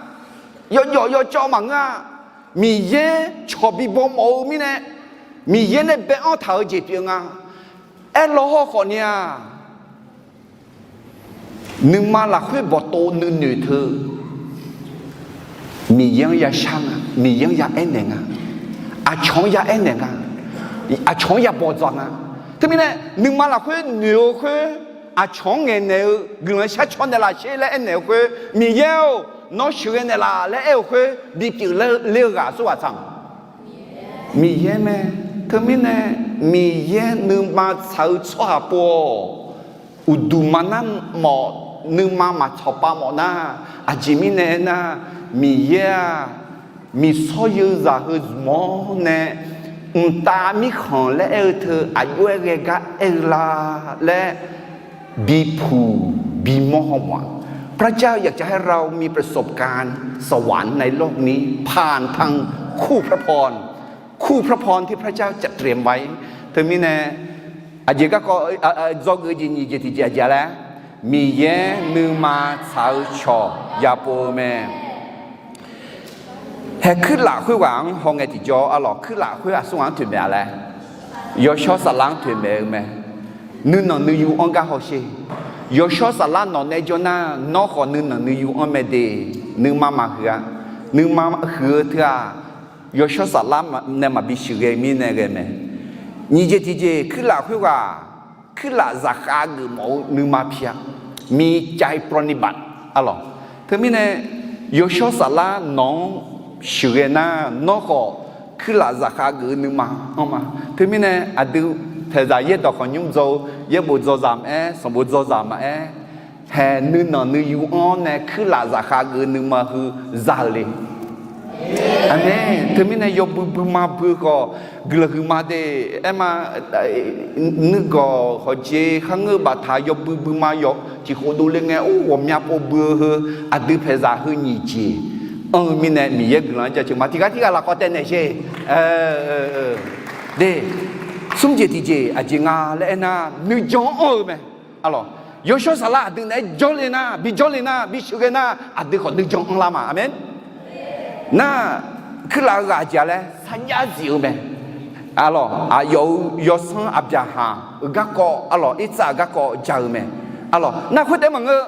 yawjawf yawcawv maqngeur-a. Miqyaer cawq bibaw mawf-eu mirnae, Miqyaer nae bae-anr taq-eu jeq pyeuf nga. Aerlaw hawkhawf ni-aq, nuima lafkhoer bawqtov nuinoeq teu Miqyaer-anr yashar nga, Miqyaer-anr ya aernaeq nga, aqcawq-anr ya aernaeq nga, aqcawq-anr ya bawqdzaq nga. Teumirnae nuima lafkhoer noeq-eu khoer, aqcawq-anr ngaeqnaeq-eu guiqlanq shar caw naeqlaf sher laer aernaeq-eu khoer, Miqyaer-or, nawr sheuqghae naeqlaf laer aer-eu khoer bipyeuf ler-eu ghaq aqsurghaq tsaq-a. Miqyaer mae. Teumirnae Miqyaer nuima tsaq-eu tsawrhaq pov-awq. Uqduq maqnar mawf, nuima maqtsawq pav mawf nar, aqjeq mirnae aernar, Miqyaer-aq, miqsawr yeu zaq heu zmq-awr nae, mqtav mirkhanq laer aer-eu teu aqjox-aer ghae gar aer-eu la laer bipuq bimawr haw mawf-a. พระเจ้าอยากจะให้เรามีประสบการณ์สวรรค์ในโลกนี้ ผ่านทางคู่พระพร คู่พระพรที่พระเจ้าจัดเตรียมไว้ Teumirnae aqjeq garkawv dzawgeuf jeq nyiq jeq tiqjeq aqjeq laer, Miqyaer nuima tsaq-eu cawq yapov-eu mae. Hae kuirlaf khoerghaq-anr haw ngae tiqjawr arlawq, kuirlaf khoer aqsur ghaq-anr toeqmaeq-a laer, yawshawr saflar-anr toeqmaeq-eu mae. Nuinanq nuiyu anr gar hawsher. Yawshawr saflar nawq nae jawr nar, nawr khawf nuinanq nuiyu anr mae de. Nuima maqhuiq-a. Nuima huiq-eu teu-aq, yawshawr saflar nae maqbi sheuqghae mirnae ghae mae. Nyiq jeq tiqjeq kuirlaf khoerghaq, kuirlaf zaqkhav geufmawf-eu nuima pi-a. Miqcav ปรนนิบัติ arlawq. Teumirnae yawshawr saflar nawq-anr sheuqghae nar, nawr khawf kuirlaf zaqkhav geuf-eu nuima anr ma. Teumirnae aqdui paeqzaq yaerdawq khawqnymr dzaw-eu, yaerbof dzaw zaq maqaer, sanqbof dzaw zaq maqaer, hae nuinanq nuiyu anr-awr nae kuirlaf zaqkhav geuf-eu nuima heu za-eu le. Aqmeq. Teumirnae yawbui buima bui-eu khawf guiqlanq huiqma de. Aerma, nuigawq hawqjeq kharngeur-eu baftaq yawbui buima yawf tiqkhof dovle ngae, or, ghawqmya pov bui-eu heu aqdui paeqzaq heu nyiq jeq anr-eu mirnae Miqyaer guiqlanq-anr jaceuq ma. Tiqghaq tirghaq lafkawv taev naeq sher. De, smr jeq tiqjeq aqjeq nga laer aernar, nuijan anr-eu mae. Arlawq, yawshawr saflar aqdui naeq-aer jawrle nar, bi jawrle nar, bi sheuqghae nar, aqdui khawf nuijan anrlar ma. Aqmeq. Nar, kuirlaf-eu ghaq jeq laer sarjax zif-eu mae. Arlawq, aqyawf-euq yawsanr Aqbyaqhaq-euq garkawv, arlawq, Irtsav-euq garkawv ja-eu mae. Arlawq, nar khoertaef maqngeur,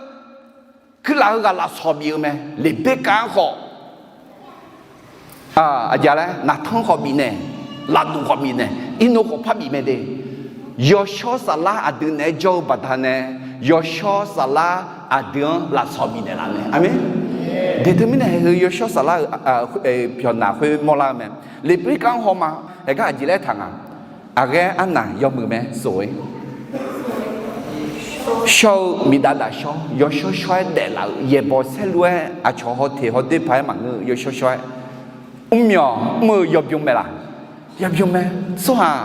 kuirlaf-eu ghaq lafsawq bif-eu mae. Leqberkav-anr khawf aqjeq laer naqtanr khawf bifnaeq, lafduq khawf bifnaeq, irnov khawf par bif mae de. Yawshawr saflar aqdui naeq-aer jawr-eu baqdanae, yawshawr saflar aqdui-anr lafsawq bifnaeq laf mae. Aqmeq. De teumirnae hae heu yawshawr saflar-euq pyawqnaq khoer mawrlar-eu mae. Leqberkav-anr hawma, haegar aqjeq laer taq nga. Aqghaer arnaq yawmuiq mae sof-ir. Shawr-eu miqdav daf shawr, yawshawr shawr-aer daeflaf-eu yaeqbawq saerlu-aer aqcawq hawteq hawdoer paq-aer maqngeur-eu yawshawr shawr-aer, mrmyawq mr-eu yawbym mae laq? Yawbym mae. Tsawrhaq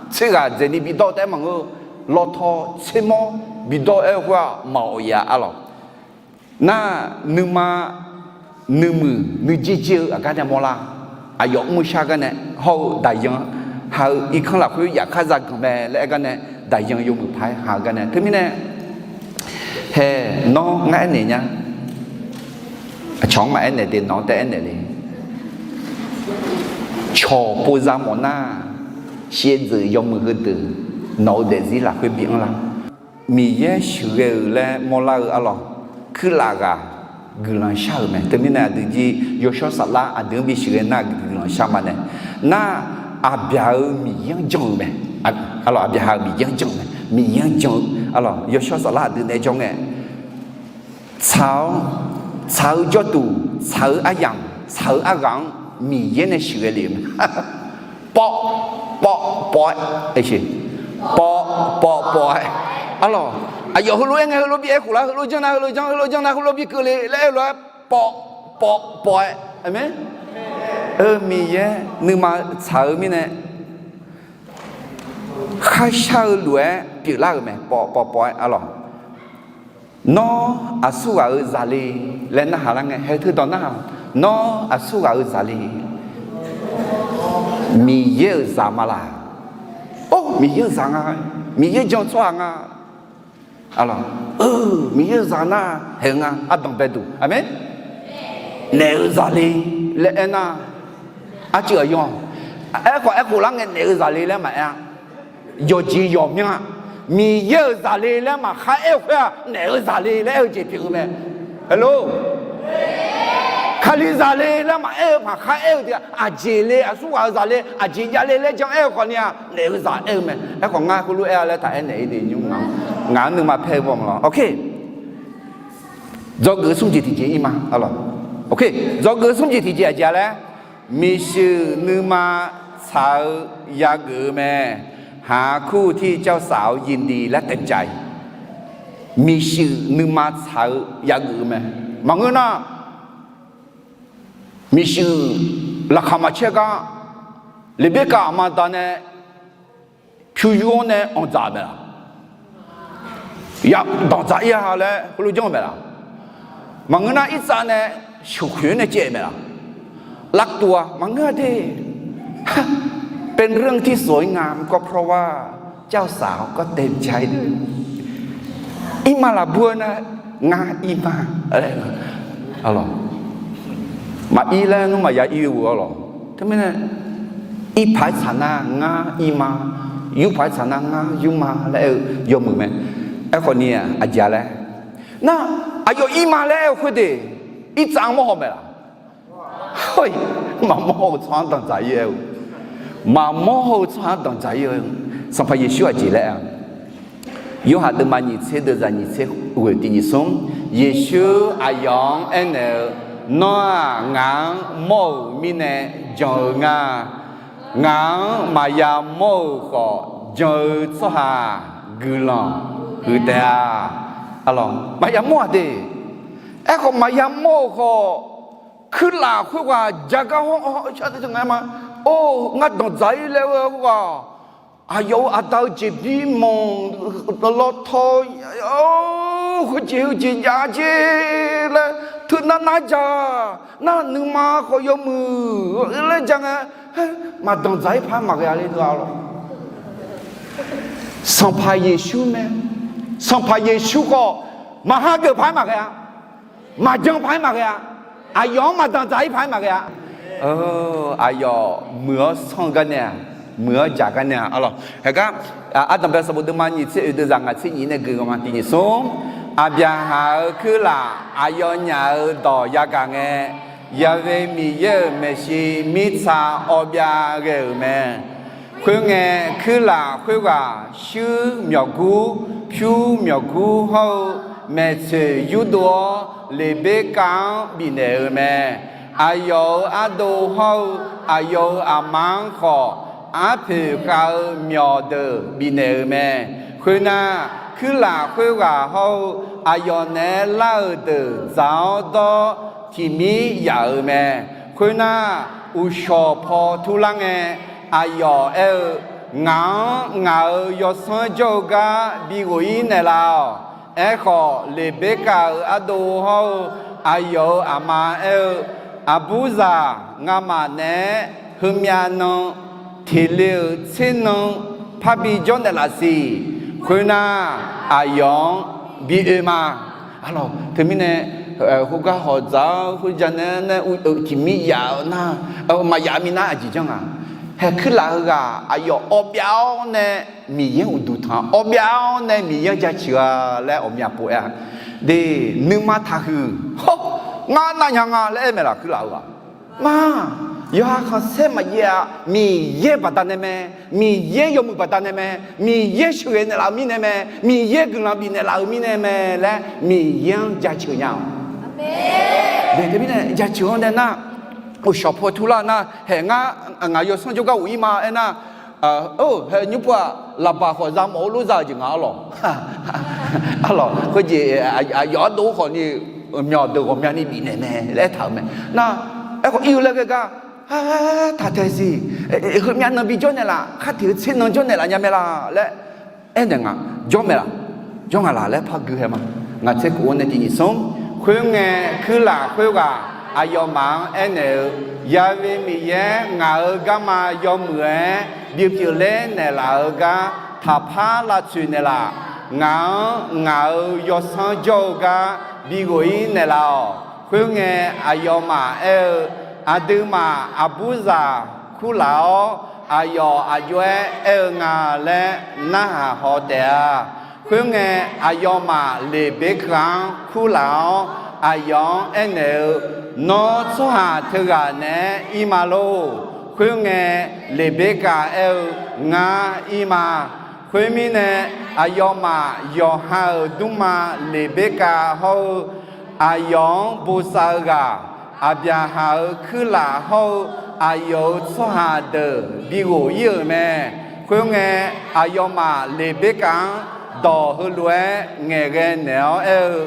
tser ghaq dzaeqni bidawr taef-aer maqngeur-eu, lawtaw tsermawr bidawr-aer khoer-aq maqawq ya arlawq. Nar, nuima nuimuiq nuijer jer-eu aqgar nae mawrlar. Aqyawf mr-eu shar gar nae hawr-eu daqyan ha-eu irkanr lafkhoer yafkar zaganq mae laer aer gar nae daqyan yawmuiq paq-aer ha-eu gar nae. Teumirnae hae nawr ngar aernaeq nya. Aqcawq-anr maqaer naeq de, nawq-anr taef aernaeq le. Cawq pov za mawf nar, shaevdzeuf yawmuiq heudeuq nawq-eu daefzir lafkhoer bi anrlar. Miqyaer sheuqghae-euq laer mawrlar-eu arlawq, kuirlaf ghaq guiqlanq shar-euq mae. Teumirnae aqdui jir yawshawr saflar aqdui-anr bi sheuqghae nar guiqlanq shar ma nae. Nar, Aqbyaq-euq Miqyaer-anr jan-eu mae. Arlawq, Aqbyaqhaq-euq Miqyaer-anr jan-eu mae. Miqyaer-anr jan-eu arlawq, yawshawr saflar aqdui naeq-aer jawr ngae, tsaq-awr, tsaq-eu jawrduq, tsaq-eu aryamq, tsaq-eu arghaq-anr Miqyaer nae sheuqghae lef-eu mae. Pawv, pawv, pawv-aer, pawv, pawv, pawv-aer. Arlawq, aqyawf heulof-aer ngae heulof bi aer khof lar, heulof janr nar heulof janr, heulof janr nar heulof bi keuv le laer aer lof-aer, pawv, pawv, pawv-aer. Aqmeq. Miqyaer nuima tsaq-eu mirnae kharshar-eu lof-aer pyeuflar-euq mae. Pawv, pawv, pawv-aer arlawq. Nawr aqsur ghaq-euq zaqle laer narhaq lar ngae, hae teudawq narhaq. Nawr aqsur ghaq-euq zaqle. Miqyaer-euq zaq ma laq? Or, Miqyaer-euq zaq nga. Miqyaer jan-eu tsawrhaq nga. Aqlawq, Miqyaer-euq zaq nar haeq-eu nga. Ardanq baeduq. Aqmeq. Naef-eu zaqle laer aernar, arcuiv aqyawf, aerkhawf aerkhof lar ngae naef-eu zaqle laer maqaer-a. Yawqjeq yawqmyanr-a, Miqyaer-euq zaqle laer maqkhar aer-eu khoer-aq, naef-eu zaqle laer aer-eu jeq pyeuf-eu mae. Hello. Kali zaqle laer maqaer-eu maqkhar aer-eu jeq, aqjeq le, aqsur ghaq-eu zaqle, aqjeq javle laer jan aer-eu khawfni-aq, naef-eu zaq aer-eu mae. Aerkhawf ngar khoerlof aer-a laer taq aernaeq-ir de nymr nga. Ngaq-anr nuima paer-eu baw maqlawr. Ok. Dzawgeuf smr jeq tiqjeq ir ma. Aqlawq. Ok. Dzawgeuf smr jeq tiqjeq aqjeq-a laer, miqshuif nuima tsaq-eu yageuf-eu mae. หาคู่ที่เจ้าสาวยินดีและเต็มใจ Miqshuif nuima tsaq-eu yageuf-eu mae. Maqngeur nar, miqshuif laqkhaq maqcaer gar, Leqberkav aqma da nae pyur yur-awr nae anqdzaq mae laq? Ya danqdzaq ir-a laer heulof janr-eu mae laq? Maqngeur nar irtsav nae sheuqkhoeq-aer nae caev mae laq? Lavtuv-a maqngeur-a de. เป็นเรื่องที่สวยงามก็เพราะว่าเจ้าสาวก็เต็มใจ Irma laf bur-eu nar, ngar irma. Aqlawq, maqir laer nmr maqya ir-eu-aq lawq. Teumirnae, irpaq-aer tsaq nar ngar irma, yurpaq-aer tsaq nar ngar yurma laer aer-eu yawmuiq mae. Aerkhawfni-aq aqjeq-a laer nar, aqyawf irma laer aer-eu khoer de, irtsav-anr mawrhaw mae laq? Maqmawr-eu tsawrhaq-anr danqdzaq ir-eu, maqmawr-eu tsawrhaq-anr danqdzaq ir-eu, Sanqpaq Yeqsur aqjeq laer-a. Yorhaq deuvma nyiq tser deuvzaq nyiq tser ghoeq tiq nyiq smr, Yeqsur aqyawf-anr aernaeq-eu, Nawr-aq ngaq-anr mawr-euq mirnae jan-eu nga. Ngaq-anr maqya mawr-euq khawf jan-eu tsawrhaq guiqlanq huiq taef-a. Aqlawq, maqya mawr-aq de. Aerkhawf maqya mawr-euq khawf, kuirlaf khoerghaq jagar hawr-awr shar-eu nga ma. Or, ngar danqdzaq ir laer-eu khoerghaq, aqyawf-euq aqda-eu jeqbir manq lawtaw, khoerjeq heujeq jav jer laer teunar nar ja, nar nuima khawf yawmuiq laer ja ngae, maqdanqdzaq ir paq-aer maqghae-a le-a lawq. Sanqpaq Yeqsur mae. Sanqpaq Yeqsur khawf, maqhageuf paq-aer maqghae-a. Maqjan paq-aer maqghae-a. Aqyawf-anr maqdanqdzaq ir paq-aer maqghae-a. Aqyawf muiq-awr sanr-eu gar nae-aq, muiq-awr dzaq gar nae-aq, aqlawq. Haegar, ardanqbae sanqbof deuvma nyiq tser oeq deuvzaq ngaq tser nyiq nae gui-eu ma tiq nyiq smr. Aqbyaqhaq-euq kuirlaf aqyawfnyaf-euq dawq yagaq ngae, Yaqve Miqyaer-euq maeqshi mirtsa awbyav ghae-euq mae. Khoerngae, kuirlaf khoerghaq shuir myawqgur, pyur myawqgur hawr-eu maeqtsoeq yurdov-awr, Leqberkav-anr bifnaeq-euq mae. Aqyawf-euq ardov hawr-eu aqyawf-euq aqma-anr khawf, arpoeq khav-eu myawqdeuq bifnaeq-euq mae. Khoernar, kuirlaf khoerghaq hawr-eu aqyawf naeq-aer lar-euq deuq dzaq-awr dawr tiqmir yaf-euq mae. Khoernar, uqshawq paw turlar ngae, aqyawf aer-eu, Ngaq-anr ngaq-euq yawsanr jawr-eu gar bi ghof-ir naeqlaf-awq. Aerkhawf, Leqberkav-euq ardov hawr-eu aqyawf-euq aqma aer-eu, Aqburzaq, ngamaf naeq-aer heumyav nan teqle-euq tser nan parbi jawr naeqlaf siq. Khoernar, aqyawf-anr bi oe ma. Aqlawq, teumirnae, khoergar hawq dzaq-awr khoerja nae nae tiqmir yaf-eu nar, maqyaf minav aqjeq janr nga. Haeq kuirlaf heughaq aqyawf awbyav-awr nae Miqyaer-anr uqduq tanq, awbyav-awr nae Miqyaer-anr jaceuq-a laer ghawqmya pov-aer-a. De, nuima taqhuiq, hawr, ngar navnya nga laer aer maeqlaf kuirlaf heughaq. Mar, yawqha khanqsaer maqjaev-a. Miqyaer baqdanae mae, Miqyaer yawmuiq baqdanae mae, Miqyaer sheuqghae naeqlaf-eu mirnae mae, Miqyaer guiqlanq bifnaeq laf-eu mirnae mae laer Miqyaer-anr jaceuq nya-awq. Teumirnae jaceuq-anr nae nar, uqshawq paw turlar nar, haeq ngar, ngaq yawsanr jawrgar ghof-ir ma aernar, or, haeq nymr pov-aq, laqbaq khawf za mawf-eu lof za-eu jeq nga arlawq. Arlawq, khoerjeq aqyawf ardov khawfni, myawqdeuq ghawqmyani bifnaeq mae laer aertaq-euq mae. Nar, aerkhawf ir-eu laer ghae gar, taq taeq siq, heumyav nan bi jawr naeqlaf, khar tiq-eu tser nan jawr naeqlaf nya mae laq laer aernaeq nga. Jawr mae laq, jawr nga laq laer par gui hae ma. Ngaq tser khof-anr nae tiq nyiq smr. Khoerngae, kuirlaf khoerghaq aqyawfmaf-anr aernaeq-eu, Ya've Miqyaer ngaq-euq garma yawmuiq-aer bipyeuf ler naeqlaf-eu gar taqpar lavtsoeq naeqlaf. Ngaq-anr ngaq-euq yawsanr jawr-eu gar bighof-ir naeqlaf-awq. Khoerngae, aqyawfmaf aer-eu, Aqduimaf aqburzaq kurlaf-awr, aqyawf aqjox-aer aer-eu nga laer narhaq haw taef-a. Khoerngae, aqyawfmaf Leqberkaq-anr kurlaf-awr, aqyawf-anr aernaeq-eu, Nawr tsawrhaq teughaq naeq-aer ir ma lor. Khoerngae, Leqberkaq aer-eu, Ngar ir ma. Khoermirnae, aqyawfmaf yawqha-euq dmrma Leqberkaq hawr-eu, aqyawf-anr bosav-eu ghaq, Aqbyaqhaq-euq kuirlaf hawr-eu, aqyawf-euq tsawrhaq deuq bighof-ir-euq mae. Khoerngae, aqyawfmaf Leqberkaq-anr dawq heulof-aer ngaeqghae naeq-awr aer-eu,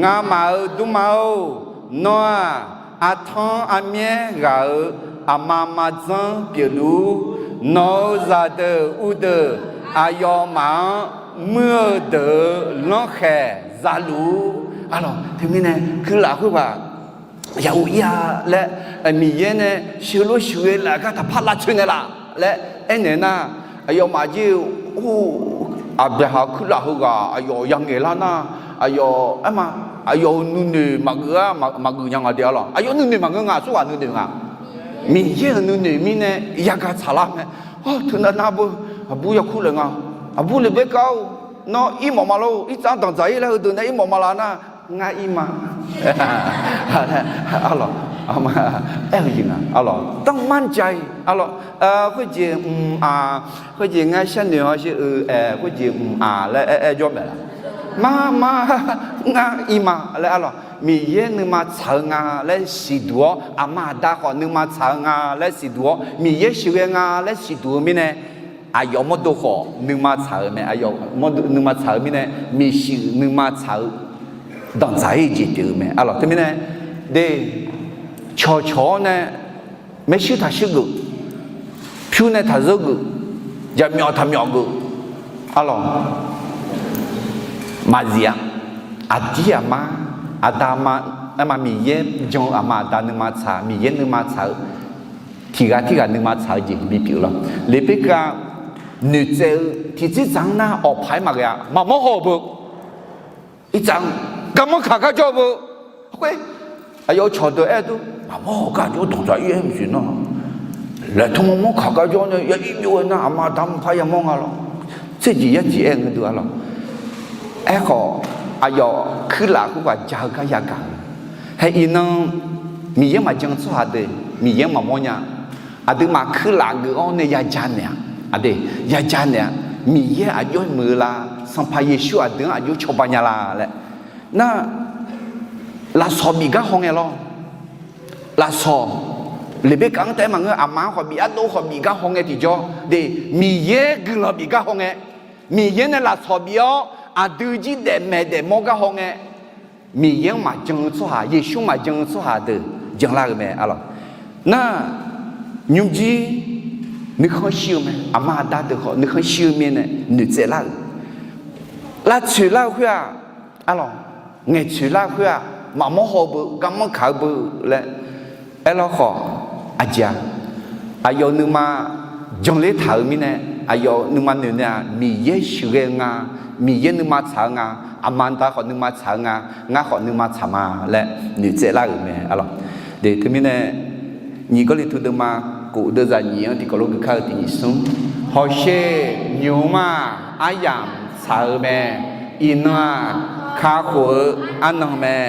Ngamaf-euq dmrma-or, nawr-aq, artanr armyaer ghaq-euq aqma maqdzanr pyeufluf-ur. Nawq-euq zaqdeuq uvdeuq aqyawfmaf-anr muir-eu deuq-euq lanrkhaeq zaluf-ur. Arlawq, teumirnae kuirlaf khoerghaq ya'uv ir-a laer, Miqyaer nae sheuqlof sheuqghae laf gar taqpar lavtsoeq naeqlaf laer aernaeq nar, aqyawfmaf jir-eu, or, Aqbyaqhaq kuirlaf heughaq aqyawf yangaeq lar nar, aqyawf aerma, aqyawf-euq nuinoeq maqgeuf-ar, maqgeuf nya nga de arlawq. Aqyawf nuinoeq maqngeur nga, aqsurghaq nuinoeq nga. Miqyaer-euq nuinoeq mirnae yagaq tsaqlar mae. Or, teunav nar beu, aqbur yakur laeq nga. Aqbur Leqberkaq-or, nawr ir mawf ma lor, irtsav danqdzaq-ir laer heudeuq nae ir mawf ma laf nar, ngar ir ma. Arlawq, aer-eu jeq nga arlawq, ต้องมั่นใจ arlawq, khoerjeq mq-aq, khoerjeq ngar sharnoeq-awr shir-eu, khoerjeq mq-aq laer aer aer jawr maeq laf. Mar mar, ngar ir ma laer arlawq, Miqyaer nuima tsaq-eu nga laer siqduq-awr, aqma aqda khawf nuima tsaq-eu nga laer siqduq-awr, Miqyaer sheuqghae nga laer siqduq-eu mirnae, aqyawf mawrdo khawf nuima tsaq-euq mae. Aqyawf mawrdo nuima tsaq-eu mirnae, miqshuif nuima tsaq-eu danqdzaq-ir jeq pyeuf-eu mae arlawq. Teumirnae, de, cawqcawq-awr nae maershuir taqshuir geuf, pyur nae taqzeur geuf, jaqmyawf taqmyawf geuf arlawq, maqzif-a. Aqdir aqma, aqda ma, aerma Miqyaer jan-eu aqma aqda nuima tsaq, Miqyaer nuima tsaq-eu, tiqghaq tirghaq nuima tsaq-eu jeq bipyeuf lawr. Leqberkaq noeqtsaev-eu tiqtsir dzaq-anr nar awqpaq-aer maqghae-a, maqmawr haw-eu beu. Irtsav-anr garmanr kaq gar jawr-eu beu. Khoer, aqyawf-euq cawqdeuq aer-eu dur, maqmawr haw gar jawr danqdzaq-ir-aer maqsiq nar, laeqtmq mawr kaq gar jawr nae yalir byov-aer nar, aqma damq par yamawr nga lawr. Tserjeq yarjeq aer-eu ngeur deuq arlawq. Aerkhawf, aqyawf kuirlaf khoerghaq ja-eu gar yagaq-eu. Hae iqnan, Miqyaer maqjan tsawrhaq deuq Miqyaer maqmawr nya. Aqduimaf kuirlaf geuf-awr nae yaja naeq-a. Aqdui, yaja naeq-a. Miqyaer aqjox muiq-eu la, Sanqpaq Yeqsur aqdui-anr aqjox cawba nya la laer. Nar, lafsawq bif gar haw ngae lawr. Lafsawq, Leqberkaq-anr taef-aer maqngeur, aqma-anr khawf bif, ardov khawf bif gar haw ngae tiqjawr de, Miqyaer guiqlanq bif gar haw ngae, Miqyaer nae lafsawq bif-awr aqdui jir daef maeq daef mawr gar haw ngae, Miqyaer-anr maqjan-eu tsawrhaq, Yeqsur maqjan-eu tsawrhaq deuq janlar-eu mae arlawq. Nar, nymrjir nuikhanr shir-eu mae, aqma aqda deuq khawf nuikhanr shir-eu mirnae noeqtsaev lar-euq, lavtsoeq lar-eu khoer-aq, arlawq, ngaeqtsoeq lar-eu khoer-aq, maqmawr haw-eu beu, garmanr kaq-eu beu laer aerlawr khawf, aqjeq-a, aqyawf nuima janler taq-euq mirnae, aqyawf nuima noeq nae-aq, Miqyaer sheuqghae-eu nga, Miqyaer nuima tsaq-eu nga, aqma aqda khawf nuima tsaq-eu nga, ngar khawf nuima tsaq ma laer noeqtsaev lar-euq mae arlawq. De, teumirnae, nyiq Gawrliqtu deuvma kof deuvzaq nyiq-anr tiqkawv lof geuf kar-eu tiq nyiq smr, hawsher nymq-mr-aq, aryamq tsaq-eu mae. Iqnan-aq, kakhof-eu arnan mae.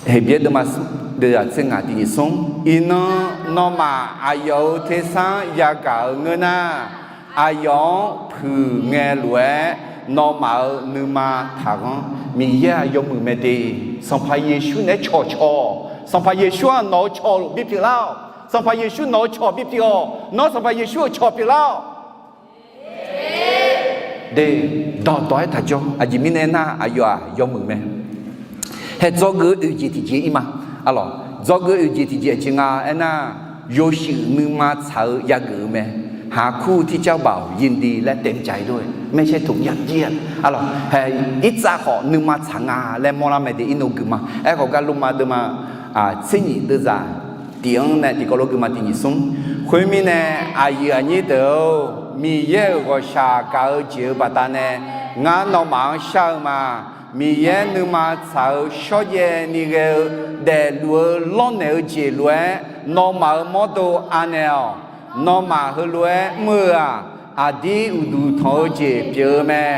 Heqbyaer deuvma smr deuvzaq tser ngaq tiq nyiq smr, iqnan nawmaf aqyawf-euq tersar yagaq-eu ngeur nar, aqyawf-anr puiq ngae lof-aer nawmaf-euq nuima taqghanr. Miqyaer-aq yawmuiq mae de. Sanqpaq Yeqsur naeq-aer cawqcawq-awq. Sanqpaq Yeqsur-aq nawq-euq cawq bipyeuf lar-awq. Sanqpaq Yeqsur nawq-euq cawq bipyeuf-awq. Nawr Sanqpaq Yeqsur-euq cawq pyeuflar-awq. De, dawqdawq-aer taqjawr. Aqjeq mirnae aernar, aqyawf-aq yawmuiq mae. Hae dzawgeuf-eu oeq jeq tiqjeq ir ma. Arlawq, dzawgeuf-eu oeq jeq tiqjeq aqjeq nga aernar, yawshuif nuima tsaq-eu yageuf-eu mae. หาคู่ที่เจ้าบ่าวยินดีและเต็มใจด้วย ไม่ใช่ถูกยัดเยียด Arlawq, hae, irtsav khawf nuima tsaq nga laer mawrlar mae de. Irnov guiqma aerkhawf gar Lormav deuvma tser nyif deuvzaq tiq-anr nae tiqkawv lof guiqma tiq nyif smr. Khoermirnae, aqyuif aqnyir deuq-or, Miqyaer-euq ghawqshaq gaq-eu jeq-euq baqdanae ngar nawmaf-anr shar-eu ma. Miqyaer nuima tsaq-eu shawrjaev ni ghae-eu daefluf-eu lawrnaeq-eu jeq lof-aer nawmaf-euq mawrdo anaeq-awq. Nawmaf heulof-aer mr-eu-aq, aqdir uqduq tanq-eu jeq pyeuf-eu mae.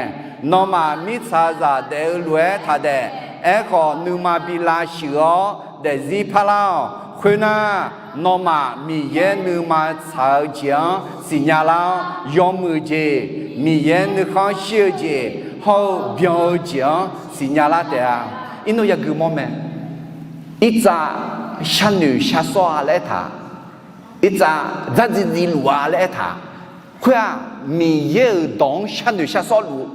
Nawmaf mirtsaqzaq daef-eu lof-aer taq daef. Aerkhawf, nuima bi lavshuif-awr daefzir parlar-awq. Khoernar, nawmaf Miqyaer nuima tsaq-eu jeq-anr siqnya lar-awr, yawmuiq jeq, Miqyaer nuikhanr shir-eu jeq hawr-eu byan-eu jeq-anr siqnya lar taef-a. Irnov yagui mawr mae. Irtsav sharnoeq sharsawr-a laer aertaq, irtsav dzardziv dziv luf-a laer aertaq, khoer-aq, Miqyaer-euq dawq-anr sharnoeq sharsawr luf-eu,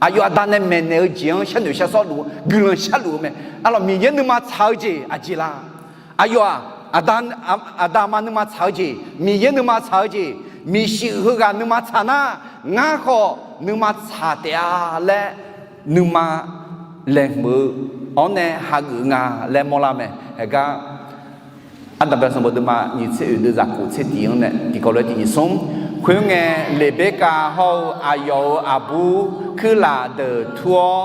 aqyawf aqda nae maeqnaeq-eu jeq-anr sharnoeq sharsawr luf-eu, guiqlanq sharluf-eu mae. Arlawq, Miqyaer nuima tsaq-eu jeq aqjeq la? Aqyawf-aq, aqda, aqda aqma nuima tsaq-eu jeq, Miqyaer nuima tsaq-eu jeq, miqshuif heughaq nuima tsaq nar, ngar khawf nuima tsaq taef-a laer, nuima laeqhmq-eu-awr nae hageuf nga laer mawrlar mae. Haegar Ardanqbae sanqbof deuvma nyiq tser oeq deuv zaqkhof tser tiq-anr nae tiqkawv lof-aer tiq nyif smr. Khoerngae, Leqberkav hawr-eu aqyawf-euq aqbur kuirlaf deuq tur-awr,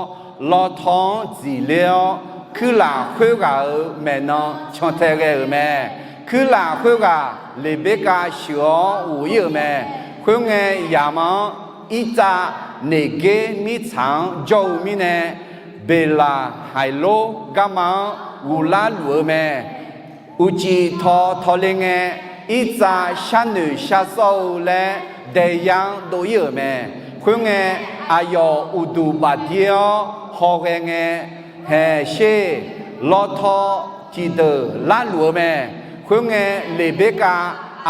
lawtaw-anr dziqler-awr, kuirlaf khoerghaq-euq maeqnan cantae ghae-euq mae. Kuirlaf khoerghaq Leqberkav sheuq-awr ghof-ir-euq mae. Khoerngae, yaqma-anr Irtsav Neqger mirtsaq-anr jawr-eu mirnae, Beqlaqhaiqlor garma-anr ghoflar luf-eu mae. Uqcif taw tawle ngae, Irtsav sharnoeq sharsawr-eu laer daeyar-anr dov-ir-euq mae. Khoerngae, aqyawf uqduq bafdir-awr hawghae ngae, haeq sher, lawtaw tiqdeuq larluf-eu mae. Khoerngae, Leqberkav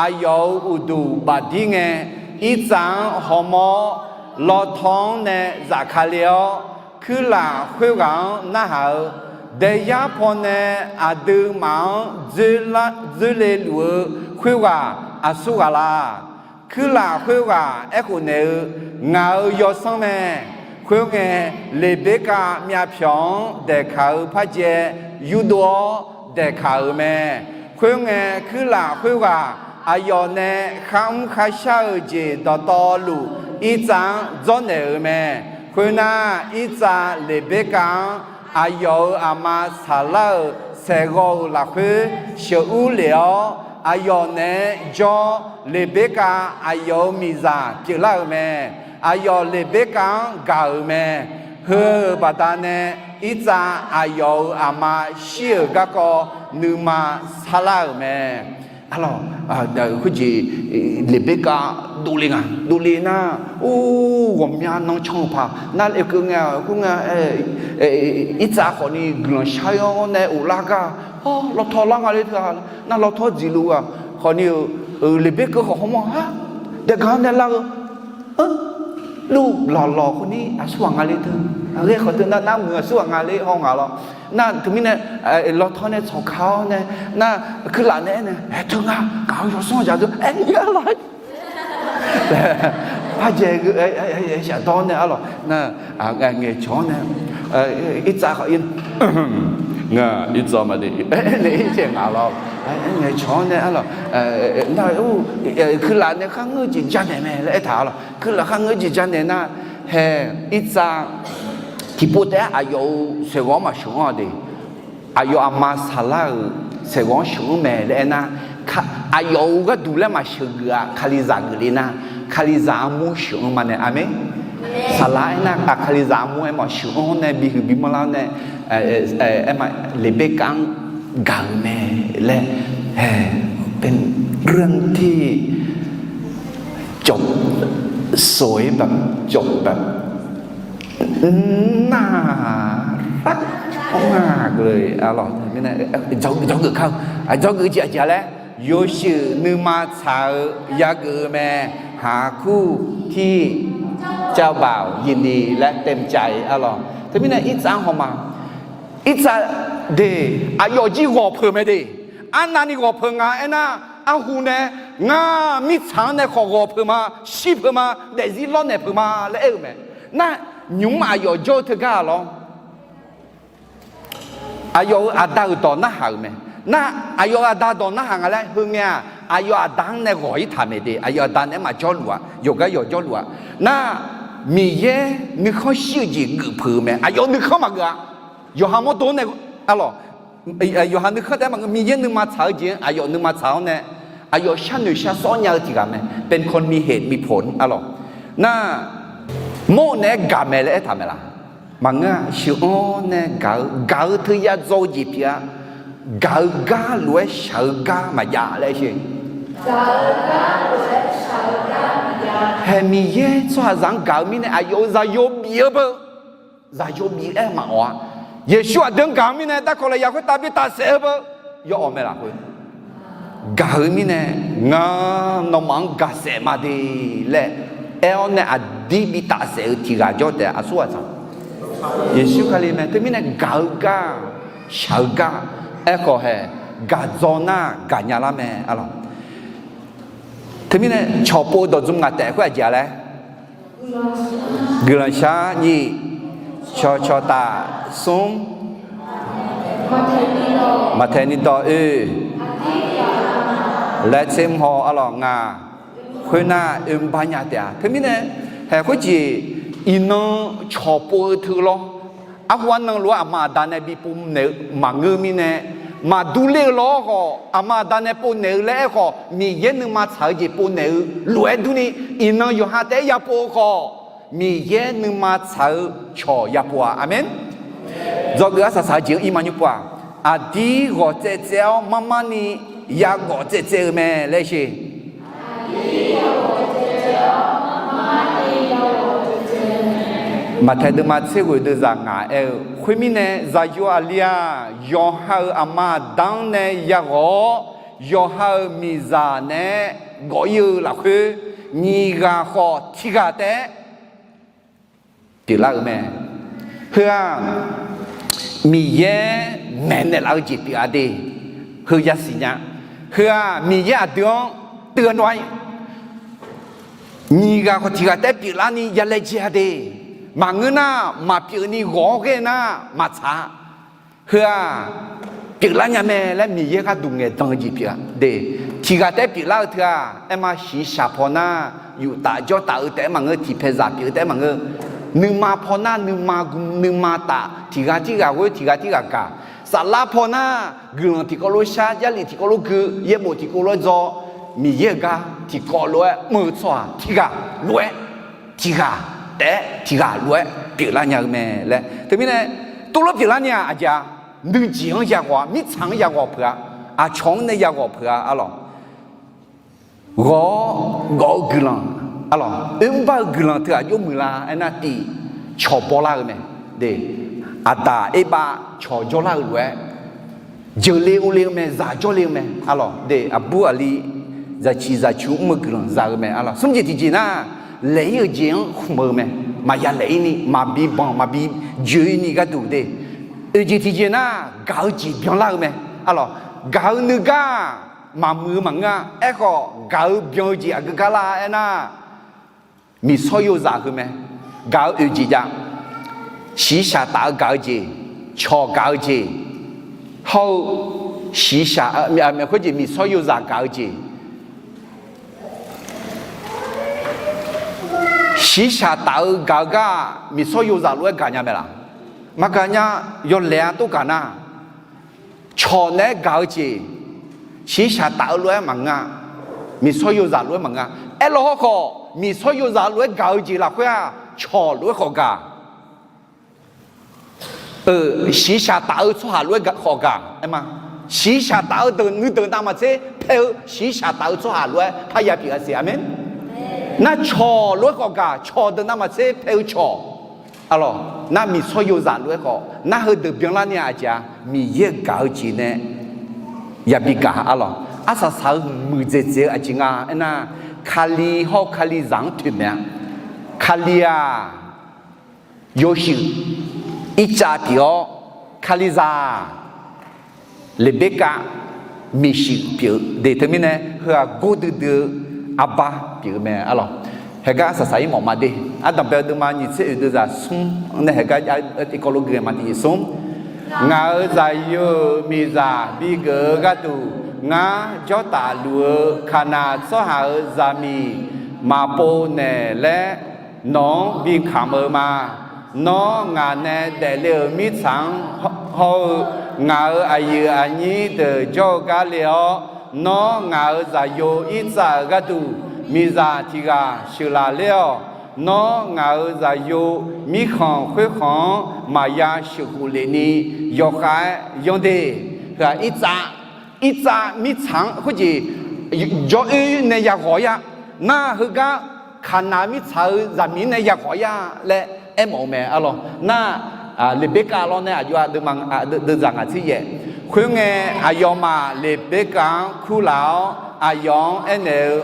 aqyawf-euq uqduq bafdir ngae, Irtsav-anr hawmawr-awr, lawtaw-anr nae zafkale awr, kuirlaf khoerghaq-anr narhaq-eu, daeyar pawnae aqduimaf-anr dzoerle luf-eu khoerghaq aqsur ghaq la? Kuirlaf khoerghaq aerkhof naeq-eu, ngaq-euq yawsanr mae. Khoerngae, Leqberkav myavpyawq-anr daeqkaq-eu parjae yurdov-awr daeqkaq-euq mae. Khoerngae, kuirlaf khoerghaq aqyawf nae kharmr kharshar-euq jeq dawqtawvluf Irtsav-anr dzawrnaeq-euq mae. Khoernar, Irtsav Leqberkav-anr aqyawf-euq aqma Saqlar-euq saeqghawv-euq lafkhoer sheuqur lef-awr, aqyawf naeq-aer jawr, Leqberkav aqyawf-euq miqzaq pyeuflar-euq mae. Aqyawf Leqberkav-anr gaq-euq mae. Heu-euq baqdanae, Irtsav aqyawf-euq aqma shir-euq garkawv nuima sarlar-euq mae. Arlawq, khoerjeq Leqberkav dovle nga, dovle nar, or, ghawqmya nan can-eu paq nar, keuv ngae, khoerngae, Irtsav khawfni guiqlanq shar-awr nae of lar gar, lawtaw lar nga le teu-a, nar lawtaw dziqluf-aq khawfni-euq, Leqberkav khawf hawmawr-a, daeqgaq-anr nae lar-eu, luf lawqlawq khawfni aqsur ghaq nga le teu, ghae khawf teu nar, nar muiq aqsur ghaq nga le haw ngaq lawr. Nar teumirnae, lawtaw nae tsawqka-awr nae, nar kuirlaf nae aernae, aer teu nga, ngaq-euq yawsanr dzaq deu aer nya lawr. Parjae-eu shafdawr nae arlawq, nar ngaeqcawq-awr nae, Irtsav khawf, ngar Irtsav maqde, nae Irtsav ngaq lawr, ngaeqcawq-awr nae arlawq, nar kuirlaf nae kharngeur-eu jeq janaeq mae laer aertaq arlawq. Kuirlaf kharngeur-eu jeq janaeq nar, hae, Irtsav tiqpov taef-aer aqyawf-euq saeqghawv-anr maqsheuq-anr-a de. Aqyawf aqma Saqlar-euq saeqghawv-anr sheuq-anr mae laer aernar, aqyawf-euq gharduq laer maqsheuq geuf-aq, Kalizaq geuf le nar, Kalizaq armur sheuq-anr ma nae, aqmeq. Saqlar aernar, Kalizaq armur-aer maqsheuq-anr nae bihuiq bimanrlar nae, aer ma, Leqberkav-anr gaq-euq mae laer, hae, เป็นเรื่องที่จบสวยแบบจบแบบ น่ารักมากเลย arlawq, dzawgeuf kar-eu, dzawgeuf jeq aqjeq laer, yawshuif nuima tsaq-eu yageuf-eu mae, หาคู่ที่เจ้าบ่าวยินดีและเต็มใจ arlawq. Teumirnae Irtsav-anr hawma, Irtsav de, aqyawf jir ghawqpeuq mae de, arnavni ghawqpeuq nga aernar, arhu nae, ngar mirtsaq-anr nae khawf ghawq peuq ma, shir peuq ma, daefzir lawrnaeq peuq ma laer aer-eu mae. Nar, nymq-mr aqyawf jawr-eu teugar-a lawr. Aqyawf-euq aqda-euq dawq narhaq-euq mae. Nar, aqyawf-euq aqda dawq narhaq nga laer heungae-aq, aqyawf aqda-anr nae ghawq-ir taq mae de. Aqyawf aqda nae aer maqjawrluf-a, yawqgar yawqjawrluf-a. Nar, Miqyaer nuikhanr shir-eu jeq geuf peuq-eu mae. Aqyawf nuikhanr maqgeuf-a. Yawqha mawrdo-anr nae, arlawq, yawqha nuikhanr taef-aer maqngeur, Miqyaer nuima tsaq-eu jeq-anr aqyawf nuima tsaq-awr nae, aqyawf sharnoeq sharsawr nya-eu tiq ghaq mae. เป็นคนมีเหตุมีผล arlawq. Nar, mawr-eu naeq-aer gaq mae laer aertaq mae laq? Maqngeur-a. Sheuq-anr nae gaq-eu, gaq-eu teuya dzaw-eu jeq pyeuf-a. Gaq-eu gar lof-aer shaq-eu gar maqjav laer sher. Hae Miqyaer tsawrhaqzaq-anr gaq-eu mirnae aqyawf-euq zaqyo bif-eu beu, zaqyo bif-aer maqawq-a. Yeqsur aqdui-anr gaq-eu mirnae darkawq lafyaq khoertav bi tafsaef-eu beu, yawawq mae lafkhoer gaq-eu mirnae, ngar nawmaf-anr gaqsaef ma de laer aer-awr nae aqdir bi tafsaef-eu tiq ghaq jawr taef-a. Aqsur ghaq tsaq Yeqsur Kali mae. Teumirnae gaq-eu gar, shaq-eu gar, aerkhawf hae gaq dzaw nar gaqnya lar mae, arlawq. Teumirnae cawqpov-eu dawqdzmr ngaq taef khoer aqjeq-a laer, guiqlanq shar nyiq, cawqcawq taf smr, maqtaeq ni dawq oe, laer tser mr haw, arlawq, ngaq khoernar oe mr bar nya taef-a. Teumirnae hae khoerjeq iqnan cawqpov-eu teu lawr. Arhu arnan lof-aer aqma aqda nae bi pov naeq-eu maqngeur mirnae, maqdur ler-eu lawr khawf, aqma aqda nae pov naeq-eu laer aerkhawf, Miqyaer nuima tsaq-eu jeq pov naeq-eu lof-aer durni, iqnan yawqha taef-aer ya pov-eu khawf, Miqyaer nuima tsaq-eu cawq ya pov-a. Aqmeq. Dzawgeuf arsaq saq-eu jeq-anr ir ma nymr pov-aq, aqdir ghawq tsaev tsaev-awr marmar ni ya gawf tsaev tsaev-eu mae laer sher. Maqtaeq deuvma tser ghoeq deuvzaq ngaq aer-eu khoermirnae, zaqyo aqli-aq, yawqha-euq aqma aqda-anr nae ya ghawq-awr, yawqha-euq miqzaq naeq-aer gawf-ir-eu lafkhoer, nyiq ghaq khawf tiq ghaq taef-aer pyeuflar-eu mae. Heu-aq, Miqyaer maeqnaeq laf-eu jeq pyeuf-a de. Heu yasiq nya. Heu-aq, Miqyaer aqdui-anr teugar nawr-aer nyiq ghaq khawf tiq ghaq taef-aer pyeuflarni ya laejae-a de. Maqngeur nar, maqpyeuf ni ghawq-awr ghae nar maqtsaq-a. Heu-aq, pyeuflar nya mae laer Miqyaer gharduq ngaeqdan-eu jeq pyeuf-a de. Tiq ghaq taef-aer pyeuflar-eu teu-aq, aer ma shiqshaq paw nar, yuf taf jawr taf-eu taef-aer maqngeur, tiqpaeq zaq pyeuf-eu taef-aer maqngeur. Nuima paw nar nuima gu nuima taf, tiq ghaq tirghaq ghoer tiq ghaq tirghaq gaq. Saflar paw nar, guiqlanq tiqkawv lof shar, jarlif tiqkawv lof gui, yaerbof tiqkawv lof-aer dzaw, Miqyaer-euq gar tiqkawv lof-aer mr-eu tsawrhaq tiq ghaq lof-aer, tiq ghaq taef-aer tiq ghaq lof-aer pyeuflar nya-eu mae laer. Teumirnae, tov lof pyeuflar ni-aq aqjeq-a, nuijeq-anr ya ghawq-a, mirtsaq-anr ya ghawq peuq-a, aqcawq-anr nae ya ghawq peuq-a, arlawq. Ghawq-awr gawf-eu guiqlanq, arlawq, oermr bar-eu guiqlanq teughaq jawr muiqlar aernar, tiq, cawq bawlar-eu mae. De, aqdaq erbav cawq jawrlar-eu lof-aer, jeuqle urle-eu mae, zaq jawrle-eu mae, arlawq. De, aqbur aqli zaqciq zaqcu mr-eu guiqlanq za-eu mae, arlawq. Smr jeq tiqjeq nar, laeq-ir-euq jeq-anr khmq-eu mae. Maqya laeq-ir ni, maqbi banq maqbi joe-ir ni gharduq de. Oeq jeq tiqjeq nar, gaq-eu jeq byanlar-eu mae, arlawq. Gaq-eu nuigar maqmuiq-eu maqngeur-a. Aerkhawf, gaq-eu byan-eu jeq aqgeu gar lar aernar, miqsawr yozaq heu mae. Gaq-eu oeq jeq jav, shiqshaq taf-eu gaq-eu jeq, cawq gaq-eu jeq, hawr-eu shiqshaq, khoerjeq miqsawr yozaq gaq-eu jeq, shiqshaq taf-eu gaq-eu gar-aq, miqsawr yozaq lof-aer gaq nya mae laq? Maqgaq nya. Yawlaeq-a tov gaq nar, cawq naeq-aer gaq-eu jeq, shiqshaq taf-eu lof-aer maqngeur-a. Miqsawr yozaq lof-aer maqngeur-a. Aerlawq hawrkhawf, miqsawr yozaq lof-aer gaq-eu jeq lafkhoer-aq, cawq lof-aer khawf gaq. Shiqshaq taf-eu tsawrhaq lof-aer khawf gaq aer ma. Shiqshaq taf-eu deuq nuideuq navmaqtser pae-eu shiqshaq taf-eu tsawrhaq lof-aer parya pyeuf-a siq. Aqmeq. Nar cawq lof-aer khawf gaq, cawq deuq navmaqtser pae-eu cawq. Arlawq, nar miqsawr yozaq lof-aer khawf, nar heudeuq byanlar ni-aq aqjeq-a, Miqyaer-euq gaq-eu jeq nae yabi gaq. Arlawq, arsaq saq-eu muiqdzaeq dzaeq-eu aqjeq nga aernar, Kali hawr-eu Kalizaq-anr toeqmaeq-a. Kali-aq, yawshuif irtsav pyeuf-awr, Kalizaq-aq, Leqberkav, miqshuif pyeuf-eu de. Teumirnae heughaq gordui dui-eu arbar pyeuf-eu mae arlawq. Haeqgar saqsaq-ir mawf ma de. Ardanqbae-eu deuvma nyiq tser oeq deuvzaq smr nae haeqgar tiqkawv lof gui-a ma tiqjeq smr. Ngaq-euq zaqyo-euq miqzaq bigeuf-eu gharduq, ngar jawrtaf luf-eu Kaqnaq tsawrhaq-euq zaqmiq maqpov naeq laer nawq-anr bikamq-eu ma. Nawr ngaq nae daefle-euq mirtsaq-anr hawr-eu ngaq-euq aqyuif aqnyir deuq jawr-eu gar le-awr, nawr ngaq-euq zaqyo Irtsav-euq gharduq miqzaq tiq ghaq sheuqlaf ler-awq. Nawr ngaq-euq zaqyo mirkhanq khoerkhanq-anr maqya sheuqkhof lef ni yawkhav-aer yanr de. Heu-aq Irtsav, Irtsav mirtsaq-anr khoerjeq jawr-oer nae yaghawq-ir-a. Nar heugar Kaqnaq mirtsaq-euq zaqmiq nae yaghawq-ir-a laer aermawf-eu mae arlawq. Nar Leqberkav lawr nae aqjox-a deuvma deuvzaq ngaq tser yaef. Khoerngae aqyawfmaf Leqberkav-anr kurlaf-awr aqyawf-anr aernaeq-eu,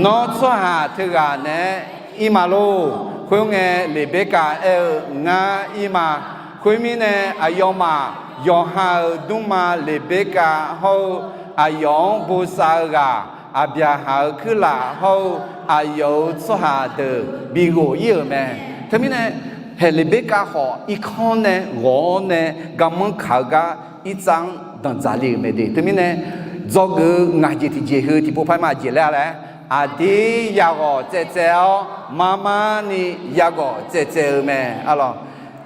Nawr tsawrhaq teughaq naeq-aer ir ma lor. Khoerngae Leqberkav aer-eu, Ngar ir ma. Khoermirnae aqyawfmaf yawqha-euq dmrma Leqberkav hawr-eu aqyawf-anr bosav-eu ghaq, Aqbyaqhaq-euq kuirlaf hawr-eu aqyawf-euq tsawrhaq deuq bighof-ir-euq mae. Teumirnae haeq Leqberkav khawf irkanr nae ghawq-awr nae garmanr kaq-eu gar Irtsav-anr danqdzaq le-euq mae de. Teumirnae dzawgeuf-eu ngaq jeq tiqjeq heu tiqpov paq-aer ma jeq laer-a laer, aqdir yaghawq tsaevtsaev-awr marmarni yaghawq tsaevtsaev-eu mae arlawq.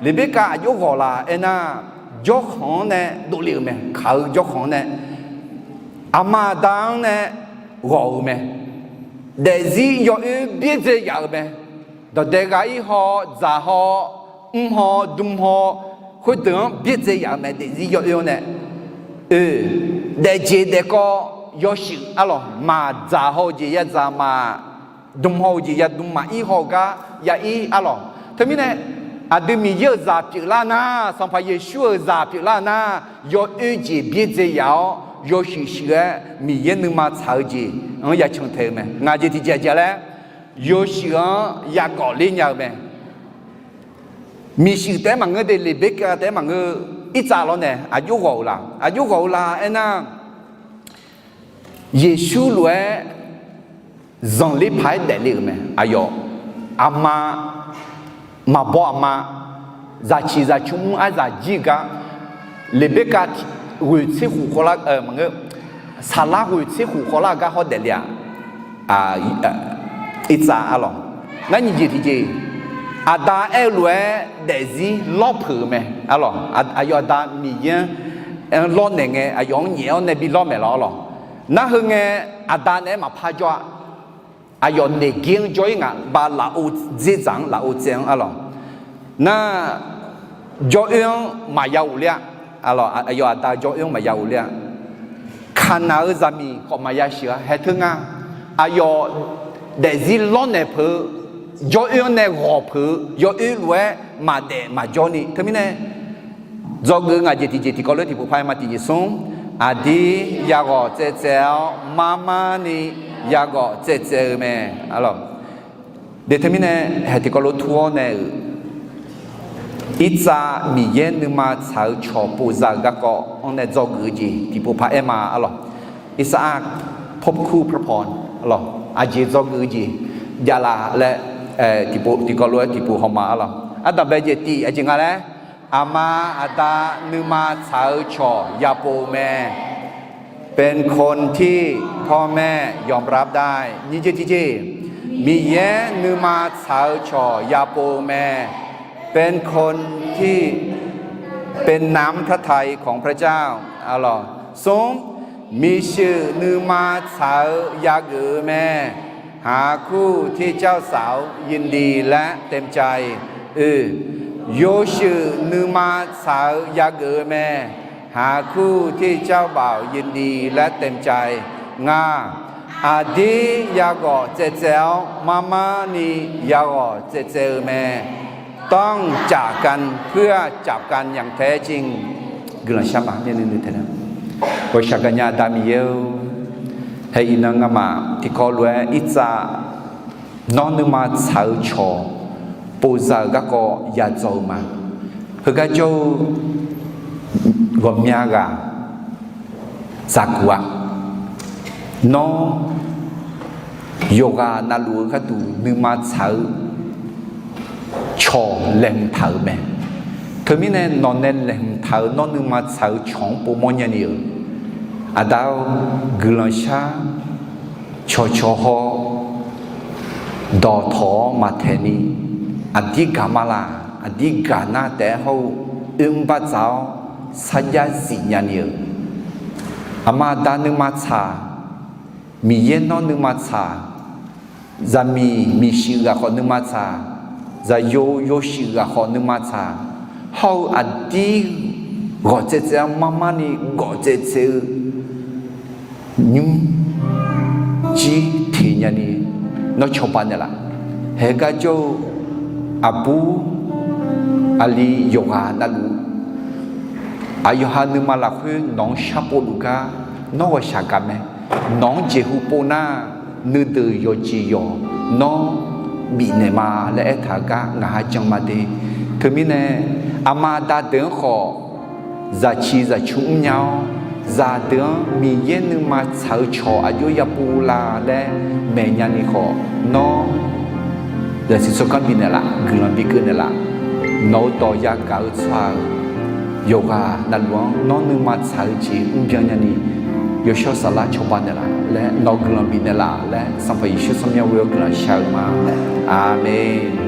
Leqberkav aqjox ghawq laf aernar, jawrkhanq-anr nae dovle-euq mae. Kaq-eu jawrkhanq-anr nae, aqma aqda-anr nae ghawq-euq mae. Daefzir yawoer byaerdzae yaf-euq mae. Dawqdae ghaq-ir haw, dzaq haw, mr haw, dm haw, khoerdeuq-anr byaerdzae yaf-euq mae. Daefzir yawoer-anr nae, oe, daefjeq daefkawv yawshuif arlawq. Maqdzaq haw-eu jeq yadzaq maq, dm haw-eu jeq yadm maq, ir haw-eu gar ya ir arlawq. Teumirnae aqdui Miqyaer-euq zaq pyeuflar nar, Sanqpaq Yeqsur-euq zaq pyeuflar nar, yawoer jeq byaerdzae yaf-awr yawshuif shuif-aer Miqyaer nuima tsaq-eu jeq-anr ya can tae-eu mae. Ngaq jeq tiqjeq aqjeq laer, yawshuif-anr yagawq ler nya-eu mae. Miqshuif taef-aer maqngeur de, Leqberkav taef-aer maqngeur. Irtsav lawr nae aqjox ghawq-euq laf, aqjox ghawq-eu laf aernar, Yeqsur lof-aer zanqler paq-aer daefle-euq mae. Aqyawf aqma, maqbaw aqma, zaqciq zaqcmr aryaq jir-eu gar, Leqberkav ghoeq tser khof khawvlar, maqngeur, Saqlar ghoeq tser khof khawvlar-eu gar hawr daefle-aq, Irtsav arlawq. Nar nyiq jeq tiqjeq, aqda aer-eu lof-aer daefzir lawr peuq-euq mae arlawq. Aqyawf aqda Miqyaer-anr lawrnaeq ngae, aqyawf-anr nyaef-awr nae bi lawr maeq lawr arlawq. Nar heu ngae, aqda naeq-aer maqpar jawr-a. Aqyawf naeq ger-anr jawr-ir ngaq, ba lafov dzerdzaq-anr, lafov tsaev-anr arlawq. Nar jawr-oer-anr maqya ghofler-a. Aqyawf aqda jawr-oer-anr maqya ghofler-a. Kaqnaq-eu zaqmiq khawf maqya sheuq-a. Haeq teu nga, aqyawf daefzir lawrnaeq peuq-eu, jawr-oer-anr nae ghawq peuq-eu, yawoer lof-aer maqdaef maqjawr ni. Teumirnae dzawgeuf-eu ngaq jeq tiqjeq tiqkawv lof-aer tiqpov paq-aer ma tiqjeq smr. Aqdir yaghawq tsaevtsaev-awr marmarni yaghawq tsaevtsaev-eu mae. Aqlawq, de teumirnae haeq tiqkawv lof tur-awr nae-euq, Irtsav Miqyaer nuima tsaq-eu cawq povzaq-euq garkawv-anr nae dzawgeuf-eu jeq tiqpov paq-aer ma arlawq. Irtsav-aq, พบคู่พระพร arlawq, aqjeq dzawgeuf-eu jeq javlaf laer, tiqpov tiqkawv lof-aer tiqpov hawma arlawq. Ardanqbae jeq tif aqjeq nga laer, aqma aqda nuima tsaq-eu cawq yapov mae. เป็นคนที่พ่อแม่ยอมรับได้ nyiq jeq tiqjeq, Miqyaer nuima tsaq-eu cawq yapov mae. เป็นคนที่เป็นน้ำพระทัยของพระเจ้า arlawq. Smr, miqshuif nuima tsaq-eu yageuf-eu mae. หาคู่ที่เจ้าสาวยินดีและเต็มใจ oe, yawshuif nuima tsaq-eu yageuf-eu mae. หาคู่ที่เจ้าบ่าวยินดีและเต็มใจ nga, aqdir yaghawq tsaevtsaev-awr marmarni yaghawq tsaevtsaev-eu mae. ต้องจากกันเพื่อจับกันอย่างแท้จริง Guiqlanq shar ma. Ghawqshaq gaqnya Aqda Miqyaer-or, haeq iqnan ngamaf tiqkawv lof-aer Irtsav nawr nuima tsaq-eu cawq povzaq-euq garkawv yadzaw-eu ma. Heugar jawr-eu ghawqmya ghaq dzaq guf-a. Nawr yawqghaq navluf-eu gharduq nuima tsaq-eu cawq laeqhmq taq-euq mae. Teumirnae nawq nae laeqhmq taq-eu nawr nuima tsaq-eu cawq-anr povmawr nyani-euq, Aqda-or, guiqlanq shar, cawqcawq haw, dawqtawq-awr maqtaeq ni, aqdir gaq ma laq, aqdir gaq nar taef-aer hawr-eu oermr bardzaq-awr sarjax zif nyani-euq, aqma aqda nuima tsaq, Miqyaer nawr nuima tsaq, zaqmiq miqshuif ghaq khawf nuima tsaq, zaqyo yawshuif ghaq khawf nuima tsaq, hawr-eu aqdir ghawqtsaev tsaev-awr marmarni ghawqtsaev tsaev-eu nymr jir teq nyani nawr cawba naeqlaf. Haegar jawr-eu aqbur aqli yawqghaq navluf, aqyawf ha nuima lafkhoer nawq-anr sharpov luf gar nawr ghawqshaq gaq mae. Nawq-anr jeqhu pov nar, nuideuq yawqjeq yawq nawr bifnaeq ma laer aertaq-eu gar ngaq ha jan ma de. Teumirnae aqma aqda deuq-anr khawf zaqciq zaqcu mrnya-awr, zaqdeuq-anr Miqyaer nuima tsaq-eu cawq aqjox yapov la laer maeq nyani khawf, nawr zaqsiq tsawrganr bifnaeq laf, guiqlanq bikeuv naeqlaf. Nawq-eu dawq yagaq-eu tsawrhaq-euq yawqghaq navluf-anr nawr nuima tsaq-eu jeq mrbyan nyani, yawshawr saflar cawba naeqlaf laer nawq-eu guiqlanq bifnaeq laf laer Sanqpaq Yeqsur tsawrmyanr ghoe-awr guiqlanq shar-eu ma. Aqmeq.